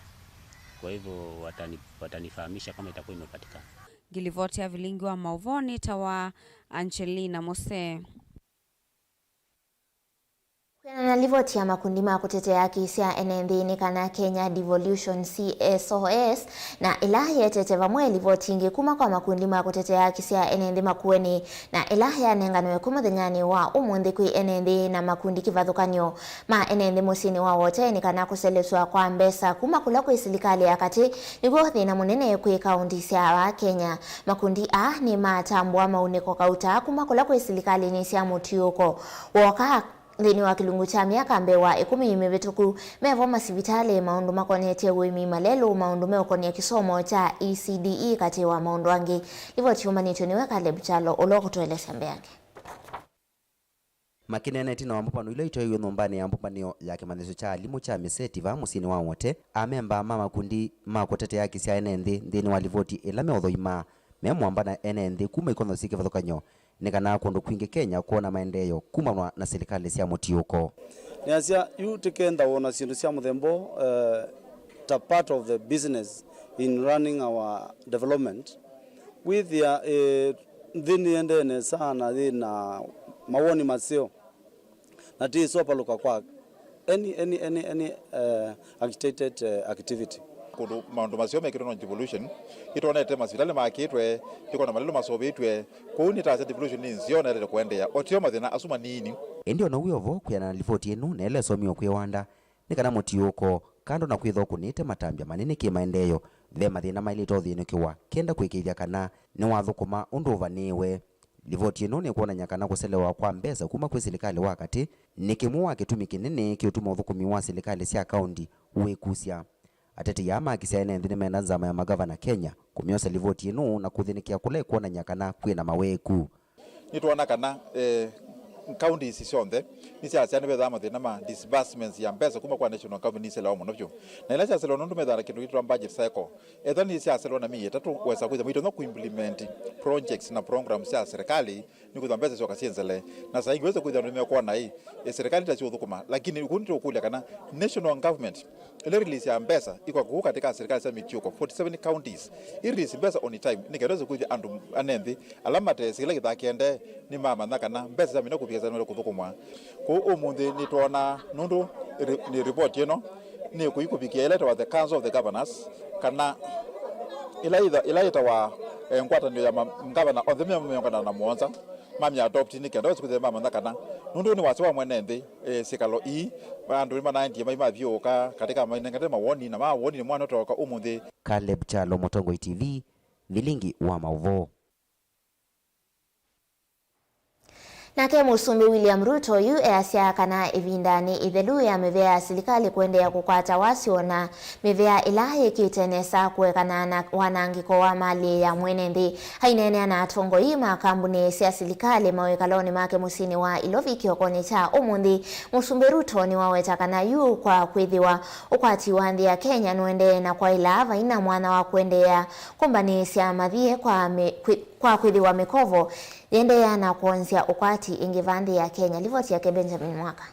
kwa hivyo watani-, watanifahamisha kama itakuwa imepatikana. Ngilivoti ya vilingi wa maũvoo nĩtawa Angelina Mose. Kwĩanana na livoti ya makundi ma kũtetea haki sya ene nthĩ nĩ kana Kenya Devolution, C S O S, na ĩla yetete vamwe livoti ingĩ kuma kwa makundi ma kũtetea haki sya ene nthĩ Makueni, na ĩla yanenganwe kwĩ mũthenyanĩ wa ũmũnthĩ kwĩ ene nthĩ na makundi kĩvathũkany'o ma ene nthĩ mũsyĩnĩ wa Wote nĩ kana kũselesw'a kwa mbesa kuma kũla kwĩ silikalĩ ya katĩ nĩw'o thĩna mũnene kwĩ kaunti sya aa Kenya. Makundi aa nĩmatambũa maunĩko kauta kuma kũla kwĩ silikalĩnĩ sya mũtiũko. Wooka nthĩnĩ wa kĩlungu kya myaka mbee wa ĩkũmi mĩvĩtũku, mevo masivitalĩ, maũndũ makonetye ũĩmi, malelũ, maũndũ meũkonĩa kĩsomo kya E C D E, katĩ wa maũndũ angĩ. Livoti yũmbanĩtw'e nĩwe Caleb Kyalo, ũla ũkũtũelesya mbeange. Makĩneena ĩtina wa mbũmbano ila itwaĩiwe nyũmbanĩ ya mbũmbanĩo ya kĩmanyĩsyo kya alimũ kya Miseti vaa mũsyĩnĩ wa Wote, amemba ma makundi ma kũtetea haki sya ene nthĩ nthĩnĩ wa livoti ĩla meũthoima me mwamba na ene nthĩ kuma ikonzo syĩ kĩvathũkany'o nĩ kana kũndũ kwingĩ Kenya kwona maendeeo kumanwa na silikalĩ sya mũtiũko. Nĩasya, yu tĩkenda wona syĩndũ sya mũthemba ũũ, eh, ta part of the business in running our development. Wĩthĩa, eh, nthĩ nĩendee nesa na yĩ na mawoni maseo, na tĩĩsopalũka kwa any, any, any, any, eh, agitated, eh, activity. Kũndũ maũndũ maseo mekĩtwe no devolution, nĩtwonete masivitalĩ makĩtwe, nĩkwona malelũ masũvĩtw'e, kwoou nĩtasya devolution nĩ nzeo na yaĩlĩte kũendeea, o tio mathĩna asu manini. Ĩndĩ o na wĩ o vo, kwĩanana na livoti ĩno na ĩla ĩsomiwe kwĩ Wanda, nĩ kana mũtiũko, kando na kwĩthwa ũkũnĩte matambya manene kĩ-maendeeo, ve mathĩna maĩlĩte ũthĩnũkĩwa kenda kũĩkĩĩthya kana nĩwathũkũma ũndũ ũvanĩĩwe. Livoti ĩno nĩkwonany'a kana kũselewa kwa mbesa kuma kwĩ silikalĩ wa katĩ nĩ kĩmwe wa kĩtumi kĩnene kĩũtuma ũthũkũmi wa silikalĩ sya kaũnti wĩkusya. Atetei aa ma haki sya ene nthĩ nĩmenda nzama ya magavana Kenya kũmyosa livoti ĩno na kũthĩnĩkĩa kũla ĩkwonany'a kana kwĩ na maweeku. Nĩtwoona kana, eh, counties syonthe nĩsyasya nĩvethaa mathĩna ma disbursements ya mbesa kuma kwa national government nĩselewa mũno vyũ. Na ila syaselewa nũndũ methaa na kĩndũ kĩtwa budget cycle. Ethwa nĩsyaselewa na myei ĩtatũ, wesa kwĩthĩa maitonya kũimplement projects na programs sya serikali, nĩkwĩthwa mbesa syoka syĩ nzele. Na saa ingĩ wesa kwĩthĩa andũ nĩmekwona ĩ, eh, serikali ta syũthũkũma. Lakini kũu nĩtũkũlya kana national government ĩla release ya mbesa ĩkoka kũu katĩ ka serikali sya mĩtiũko, forty seven counties, ĩ release mbesa on time, nĩ kenda wese kwĩthĩa andũ ene nthĩ ala matesĩ kĩla kĩthaa kĩendee nĩmamanya kana mbesa syamina kũvika syamina kũthũkũmwa. Kũu ũmũnthĩ nĩtwona nũndũ ri-, nĩ report ĩno nĩ kũi kũvikĩa ĩla ĩtawa the Council of the Governors, kana ĩla ĩtha-, ĩla ĩtawa, eh, ngwatanĩo ya ma-, ngavana onthe mĩongo ĩna na mũonza mamĩ adopt nĩ kenda wese kwĩthĩa mamanya kana nũndũ nĩ wasya wa mwene nthĩ, eh, syĩkalo ii, andũ nĩmanaendie mai mathiũũka katika mainengete mawoni, na mawoni nĩ mwana ũtoka ũmũnthĩ. Caleb Kyalo, Mũtongoi T V, vilingi wa maũvoo. Nake Mũsumbĩ William Ruto yu easya kana ĩvinda nĩ ĩthelu ya mĩvĩa ya silikalĩ kũendeea kũkwata wasyo na mĩvĩa ĩla yĩkĩte nesa kũekana na wanangĩko wa malĩ ya mwene nthĩ. Aineenea na atongoi ma kambunĩ sya silikalĩ mawĩkalonĩ make mũsyĩnĩ wa Ilovi kĩokonĩ kya ũmũnthĩ, Mũsumbĩ Ruto nĩwaweta kana yu kwa kwĩthĩwa ũkwati wa nthĩ ya Kenya nũendee na kwaĩla, vai na mwanya wa kũendeea kũmbanĩĩsya mathiĩ kwa mĩ-, kwĩ-, kwa kwĩthĩwa mĩkovo yĩendeea na kwonzya ũkwati ĩngĩ va nthĩ ya Kenya. Livoti yake Benjamin Mwaka.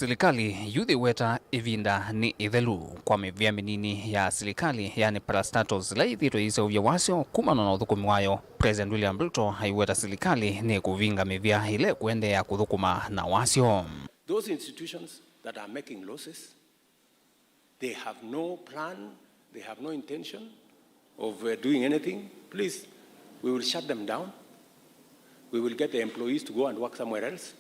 Silikalĩ yu yĩweta ĩvinda nĩ ĩthelu kwa mĩvĩa mĩnini ya silikalĩ, yani parastatals, ila ĩthĩĩtwe yĩseũvya wasyo kumana na ũthũkũmi wayo. President William Ruto aiweta silikalĩ nĩ kũvinga mĩvĩa ĩla ĩkũendeea kũthũkũma na wasyo. Those institutions that are making losses, they have no plan, they have no intention of uh, doing anything. Please, we will shut them down. We will get the employees to go and work somewhere else.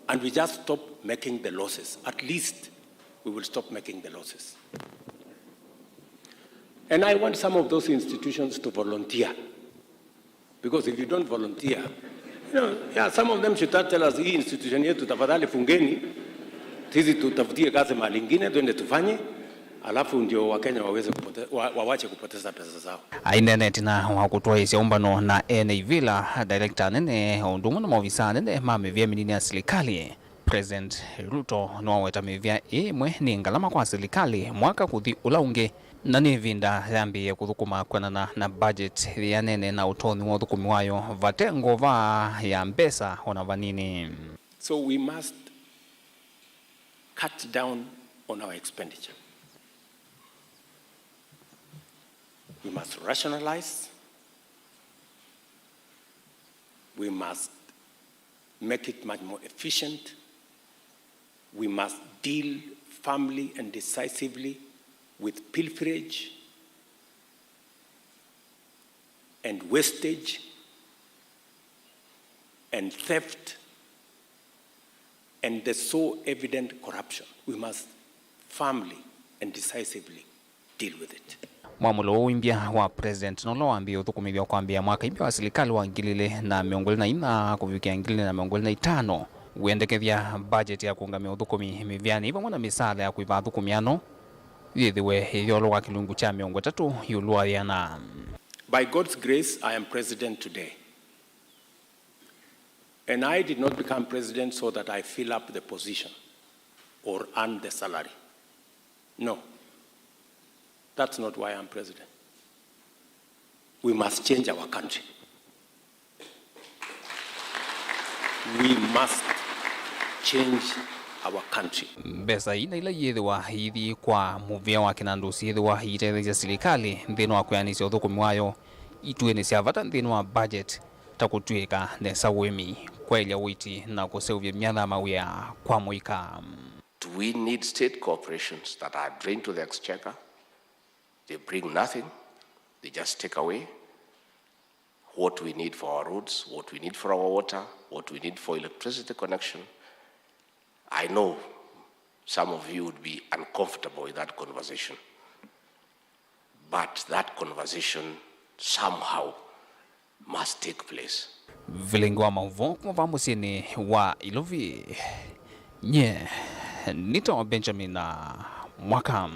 And we just stop making the losses. At least we will stop making the losses. And I want some of those institutions to volunteer. Because if you don't volunteer, you know, yeah, some of them should start tell us, "Hii institution yetu tafadhali fungeni, sisi tutafutie kazi mahali ingine, twende tufanye, alafu ndio Wakenya waweze kupote, wa, wawache kupoteza pesa zao." Aineenea ĩtina wa kũtwaĩĩsya ũmbano na ene ivĩla, director nene, o ũndũ ũmwe na maovisa anene ma mĩvĩa mĩnini ya silikalĩ, President Ruto nĩwaweta mĩvĩa ĩĩ ĩmwe nĩ ngalama kwa silikalĩ mwaka kũthi ũla ũngĩ, na nĩ ĩvinda yambĩĩe kũthũkũma kwendana na budget yĩanene na ũtonyi wa ũthũkũmi wayo vate ngova ya mbesa ona vanini. So we must cut down on our expenditure. We must rationalize. We must make it much more efficient. We must deal firmly and decisively with pilferage and wastage and theft and the so evident corruption. We must firmly and decisively deal with it. Mwamũlo ũũ imbya wa President nũla wambĩĩe ũthũkũmĩthw'a kwambĩĩa mwaka imbya wa silikalĩ wa ngili ilĩ na mĩongo ĩlĩ na inya kũvikĩa ngili ilĩ na mĩongo ĩlĩ na itano, wĩendekethya budget ya kũũngamĩa ũthũkũmi mĩvĩanĩ ĩ vamwe na mĩsaala ya kũĩva athũkũmi ano yĩthĩwe ĩyolow'a kĩlungu kya mĩongo ĩtatũ ĩũlũ wa yĩana. By God's grace, I am president today. And I did not become president so that I fill up the position or earn the salary. No, that's not why I'm president. We must change our country. We must change our country. Mbesa ii na ila iyĩthĩwa iithi kwa mũvĩa wa kĩnandũ syĩthĩwa iitetheesya silikalĩ nthĩnĩ wa kwĩanĩsya ũthũkũmi wayo ituĩnĩ sya vata nthĩnĩ wa budget, ta kũtw'ĩka nesa ũĩmi, kwaĩlya ũiiti, na kũseũvya myanya ya mawĩa kwa mũika. Do we need state corporations that are drained to the exchequer? They bring nothing, they just take away what we need for our roads, what we need for our water, what we need for electricity connection. I know some of you would be uncomfortable with that conversation, but that conversation somehow must take place. Vilingi wa maũvoo kuma vaa mũsyĩnĩ wa Ilovi, nye nĩtawa Benjamin Mwaka.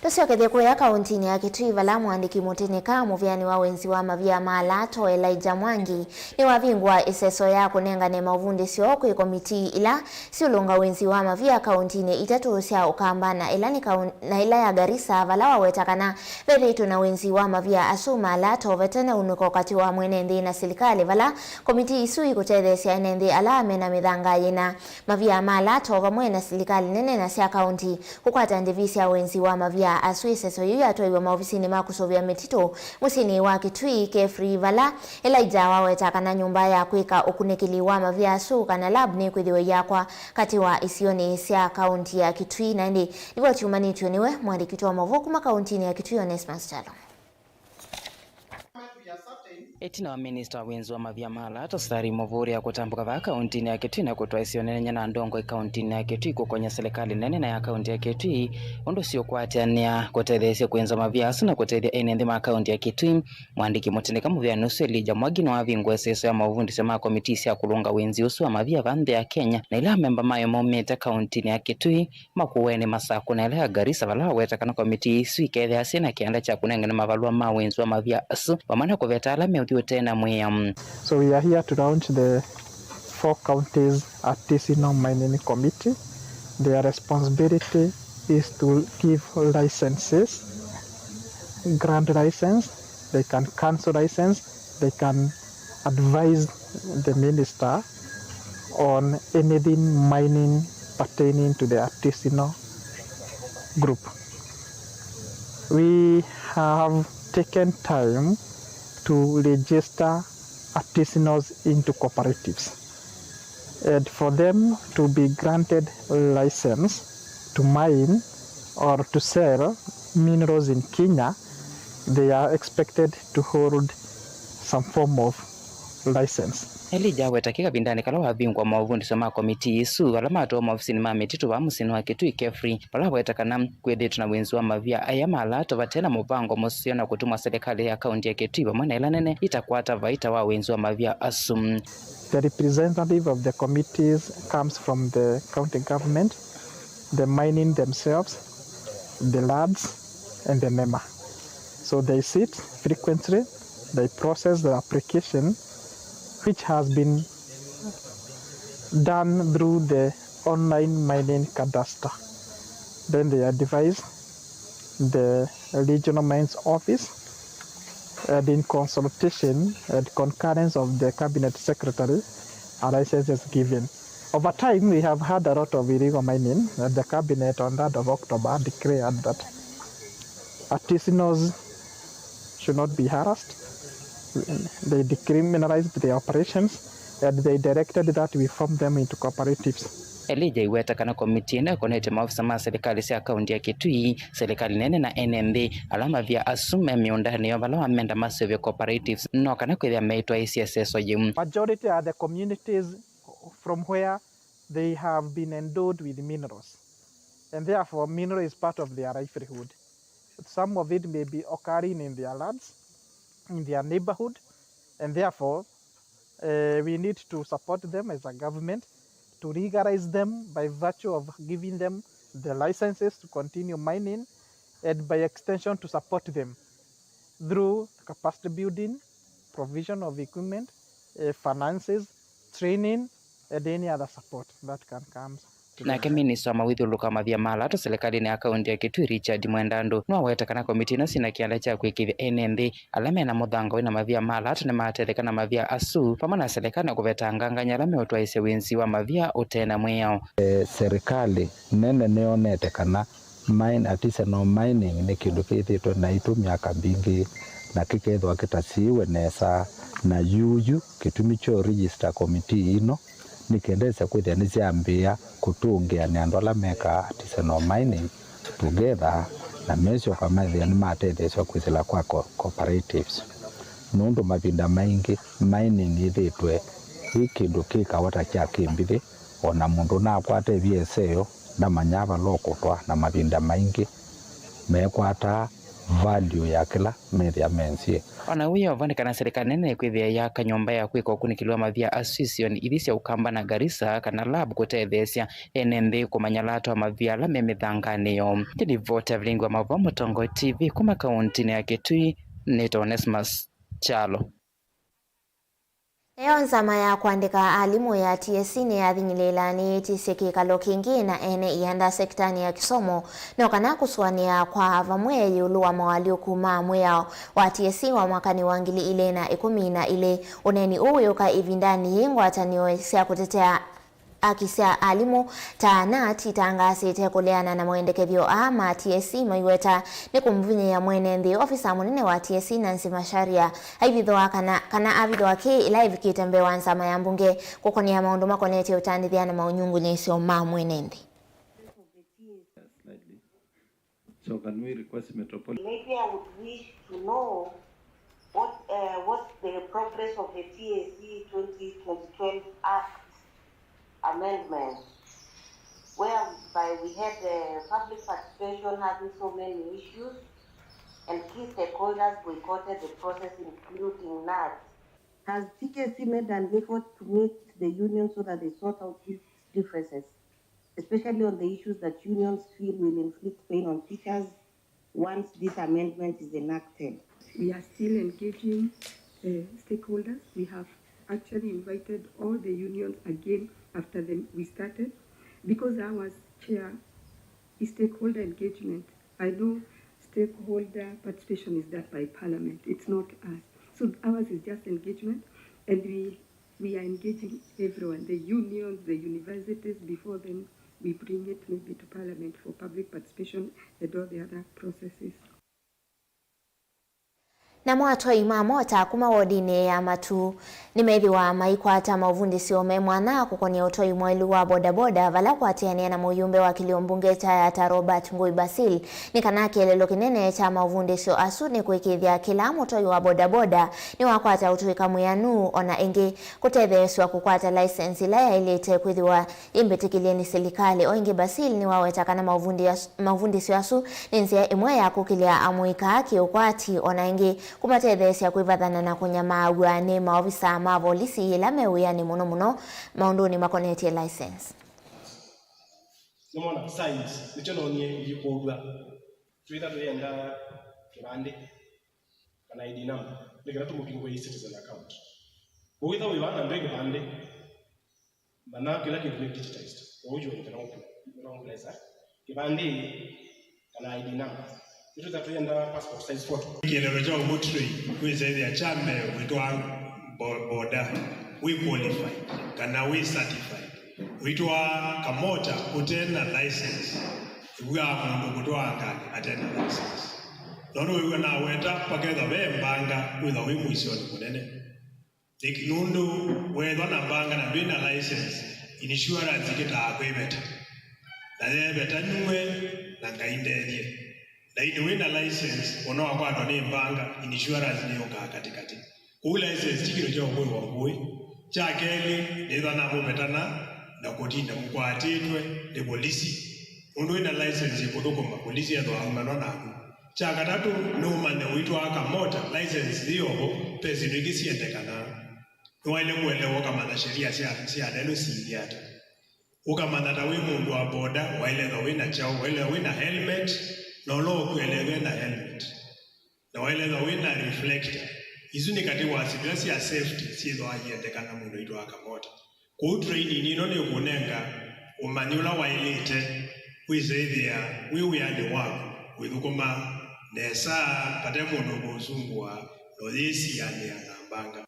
Tũsyokethye kũya kaũntinĩ ya Kitui, vala mũandĩki mũtĩnĩka mũvĩanĩ wa wenzi wa mavia ma alato Elijah Mwangi nĩwavingũa ĩseso ya kũnengane maũvundĩsyo kwĩ komitii ila siũlũnga wenzi wa mavia kaũntinĩ itatũ sya Ũkamba na ĩla nĩ kaũn-, na ĩla ya Garissa, vala waweta kana vethĩĩtwe na wenzi wa mavia asu ma alato vate na unĩko katĩ wa mwene nthĩ na silikalĩ, vala komitii isu ikũtetheesya ene nthĩ ala mena mĩthanga yĩna mavia ma alato vamwe na silikalĩ nene na sya kaũnti kũkwata ndĩvi sya wenzi wa mavia asu. Ĩseso yĩu yatwaiwe maovisinĩ ma kũsũvĩa mĩtitũ mũsyĩnĩ wa Kitui, Kefri, vala Elijah waweta kana nyũmba ya kwĩka ũkunĩkĩli wa mavia asu kana lab nĩkwĩthĩwa iyakwa katĩ wa isionĩ sya kaũnti ya Kitui. Na ĩndĩ livoti yumanĩtw'e nĩwe mwandĩki witũ wa maũvoo kuma kaũntinĩ ya Kitui, Onesmus Kyalo. Ĩtina wa minista wa wenzi wa mavia ma alato Stanley Muvuri kũtambũka vaa kaũntinĩ ya Kitui na kũtwaĩsya ũnenenya na ndongoi kaũntinĩ ya Kitui kũkony'a silikalĩ nene na ya kaũnti ya Kitui ũndũ siũkwatĩanĩa kũtetheesya kwĩnza mavia asu na kũtethya ene nthĩ ma kaũnti ya Kitui, mwandĩki mũtĩnĩka mũvĩanĩ ũsu Elijah Mwangi nĩwavingũa ĩseso ya maũvundĩsyo ma komitii sya kũlũnga wenzi ũsu wa mavia vaa nthĩ ya Kenya na ila amemba mayo maumĩte kaũntinĩ ya Kitui, Makueni, Masakũ na ĩla ya Garissa, vala waweta kana komitii isu ikeethĩa syĩ na kĩanda kya kũnengane mavalũa ma wenzi wa mavia asu, vamwe na kũveta ala meũthi ũtee na mwĩao. So we are here to launch the four counties artisanal mining committee. Their responsibility is to give licenses, grant license, they can cancel license, they can advise the minister on anything mining pertaining to the artisanal group. We have taken time to register artisanals into cooperatives, and for them to be granted license to mine or to sell minerals in Kenya, they are expected to hold some form of license. Elijah aweta kĩ kavindanĩ kala wavingwa maũvundĩsyo ma komitii ĩsu ala matwawa maovisinĩ ma mĩtitũ vaa mũsyĩnĩ wa Kitui KEFRI, vala aweta kana kwĩthĩĩtwe na wĩnzi wa mavia aya ma alato vate na mũvango mũseo na kũtũmwa silikalĩ ya kaunti ya Kitui vamwe na ila nene itakwata vaita wa wĩnzi wa mavia asu. The representative of the committees comes from the county government, the mining themselves, the LADS, and the NEMA. So they sit frequently, they process the application, which has been done through the online mining cadastre. Then they advise the regional mines office, and in consultation and concurrence of the cabinet secretary, a license is given. Over time, we have had a lot of illegal mining, and the cabinet on third of October declared that artisanals should not be harassed. They decriminalized their operations, and they directed that we form them into cooperatives. Elijah aiweta kana komitii ĩno ĩkonetye maofisa ma silikalĩ sya kaunti ya Kitui, silikalĩ nene na ene nthĩ ala mavia asu me mĩũndanĩ yoo vala wamenda maseũvye cooperatives no kana kwĩthĩa meĩtwaĩĩsya ĩseso yĩu. Majority are the communities from where they have been endowed with minerals, and therefore mineral is part of their livelihood. Some of it may be occurring in their lands, in their neighborhood, and therefore, uh, we need to support them as a government to legalize them by virtue of giving them the licenses to continue mining, and by extension to support them through capacity building, provision of equipment, uh, finances, training, and any other support that can come to them. Nake minista wa mawĩthyũlũlũko wa mavia ma alato silikalĩnĩ ya kaunti ya Kitui, Richard Mwendandu, nĩwaweta kana komitii ino syĩna kĩanda kya kwĩkĩĩthya ene nthĩ ala mena mũthanga wĩna mavia ma alato nĩmatetheka na mavia asu, vamwe na silikalĩ na kũvetanga nganya ala meũtwaĩĩsya wĩnzi wa mavia ũte na mwĩao. E, serikali nene nĩyonete kana mine, artisanal mining nĩ kĩndũ kĩthĩtwe naitũ myaka mbingĩ, na kĩkethĩwa kĩtasiĩwe nesa. Na yuyu kĩtumi kyo register committee ino nĩ kenda ĩse kwĩthĩa nĩsyambĩĩa kũtũngĩa nĩ andũ ala mekaa artisanal mining together, na mesyoka methĩa nĩmatetheesya kwĩsĩla kwa co-, cooperatives. Nũndũ mavinda maingĩ mining yĩthĩtwe yĩ kĩndũ kĩ kawa ta kya kĩmbithĩ, o na mũndũ ũnakwata ĩvia ĩseo ndamanyaa vala ũkũtwaa, na mavinda maingĩ mekwataa value ya kĩla methĩa menzie. O na wĩoo vo nĩ kana silikalĩ nene ĩkwĩthĩa yaka nyũmba ya kwĩka ũkunĩkĩli wa mavia asu isionĩ ithi sya Ukamba na Garissa kana lab kũtetheesya ene nthĩ kũmanya lata wa mavia ala me mĩthanganĩ yoo. Nĩ livoti ya Vilingi wa Maũvoo Mũtongoi T V kuma kauntinĩ ya Kitui, nĩtawa Onesmus Kyalo. Nayo nzama ya kũandĩka alimũ ya T S C nĩyathing'ilĩĩlanĩĩtye kĩkalo kĩngĩ na ene ianda sekitanĩ ya kĩsomo, no kana kũsũanĩa kwa vamwe ĩũlũ wa moalyũku ma mwĩao wa T S C wa mwakanĩ wa ngili ilĩ na ĩkũmi na ilĩ. Ũneeni ũũ wĩũka ĩvindanĩ yĩĩ ngwatanĩo sya kũtetea haki sya alimũ ta NAT itangaasĩte kũleana na maendekethyo aa ma T S C maiweta nĩ kũmũvinyĩĩa mwene nthĩ. Ofisa mũnene wa T S C Nancy Macharia aivithwa kana, kana avithwa kĩ ĩla ĩvikĩte mbee wa nzama ya mbunge kũkonea maũndũ makonetye ũtandĩthya na maũnyungunyĩsyo ma mwene nthĩ. So can we request Metropolitan? Maybe I would wish to know what, uh, what's the progress of the T S C twenty twenty twelve Act amendment, whereby we had, uh, public participation having so many issues, and key stakeholders boycotted the process, including NAT. Has T S C made an effort to meet the union so that they sort out these differences, especially on the issues that unions feel will inflict pain on teachers once this amendment is enacted? We are still engaging, uh, stakeholders. We have actually invited all the unions again after the, we started, because I was chair is stakeholder engagement. I know stakeholder participation is done by parliament. It's not us. So ours is just engagement, and we We are engaging everyone, the unions, the universities, before then we bring it maybe to Parliament for public participation and all the other processes. Namo atwai ma mota kuma wodinĩ ya Matuu nĩmethĩwa maikwata maũvundĩsyo me mwanya kũkonia ũtwai mwaĩlu wa bodaboda, vala kũatĩanĩa na mũyumbe wa kĩlio mbunge kya Yatta Robert Ngũi Basil nĩ kana kĩeleelo kĩnene kya maũvundĩsyo asu nĩ kũĩkĩĩthya kĩla mũtwai wa bodaboda nĩwakwata ũtũĩka mwĩanu, ona ĩngĩ kũtetheesw'a kũkwata laisensĩ ĩla yaĩlĩte kwĩthĩwa ĩmbĩtĩkĩlye nĩ silikalĩ. O ĩngĩ, Basil nĩwaweta kana maũvundi as-, maũvundĩsyo asu nĩ nzĩa ĩmwe ya kũkĩlya amũika kĩũkwati, ona ĩngĩ kũmatetheesya kwĩvathana na kũnyamaaw'a nĩ maovisa ma volisi yĩla me wĩanĩ, mũno mũno maũndũnĩ makonetye license. Nĩmwona signs nĩkyo noonie ngĩkũlw'a twĩtha tũyenda kĩvandĩ kana I D number nĩ kana tũmũvingũe e-citizen account. Kwoou ĩtha wĩ vaa na ndwĩ kĩvandĩ, manya kĩla kĩndũ nĩ digitized. Kwoou you can open, you can open kĩvandĩ kana I D number. Nĩtwĩtha tũyenda passport size photo. Kĩeleelo kya ũmũtw'ĩi wĩsethĩa kya mbee wĩtwaa bo-, boda wĩ qualified kana wĩ certified. Wĩtwaa kamota ũte na license. Ĩw'aa mũndũ kũtwaa ngalĩ ate na license. Nũndũ wĩw'a naweta pakethwa ve mbanga wĩthwa wĩ mũisyonĩ mũnene. Nĩkĩ? Nũndũ weethwa na mbanga na ndwĩ na license, insurance ĩkĩtaa kwĩveta. Na yeeveta nyue na Ngai ndethye. Laini wĩ na license, ona wakwatwa nĩ mbanga, insurance nĩyũkaa katĩkatĩ. Kwoou license ti kĩndũ kya ũkũĩwa ngũĩ. Kya kelĩ, nĩthwa namũvetana na kũtinda mũkwatĩtwe nĩ volisi. Mũndũ wĩ na license ĩkũthũkũma, volisi ethwa aumanwa naku. Kya katatũ, nĩ ũmanye ũitwaa kamota, license yĩ ovo, ve syĩndũ ingĩ syendekanaa. Nĩwaĩle kũelewa ũkamanya sheria sya, sya lelũ siilye ata. Ũkamanya ta wĩ mũndũ wa boda, waĩle ethwa wĩ na kyaũ, waĩle wĩ na helmet, na ũla ũkwĩelewe na helmet. Na waĩle ethwa wĩ na reflector. Isu nĩ katĩ wa syĩndũ ila sya safety syĩthwaa iendekana mũndũ aitwaa kamota. Kwoou training ĩno nĩkũnenga ũmanyi ũla waĩlĩte kwĩsĩthĩa wĩ wĩanĩ waku ũithũkũma nesa vate mũndũ ũkũũsũngũa na ũyĩsianĩa na mbanga.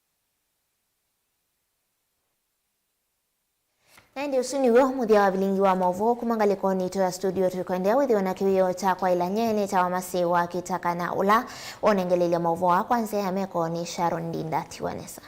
Na ĩndĩ ũsu nĩw'o mũthya wa vilingi wa maũvoo kuma ngalĩkonĩ itũ ya studio. Tũikũendeea wĩthĩwe na kĩwĩoo kya kwaĩla nyie. Nĩtawa Masi wa Kĩtaka na ũla wonengeleilye maũvoo aa kwa nzĩa ya meko nĩ Sharon Ndinda. Tiwa nesa.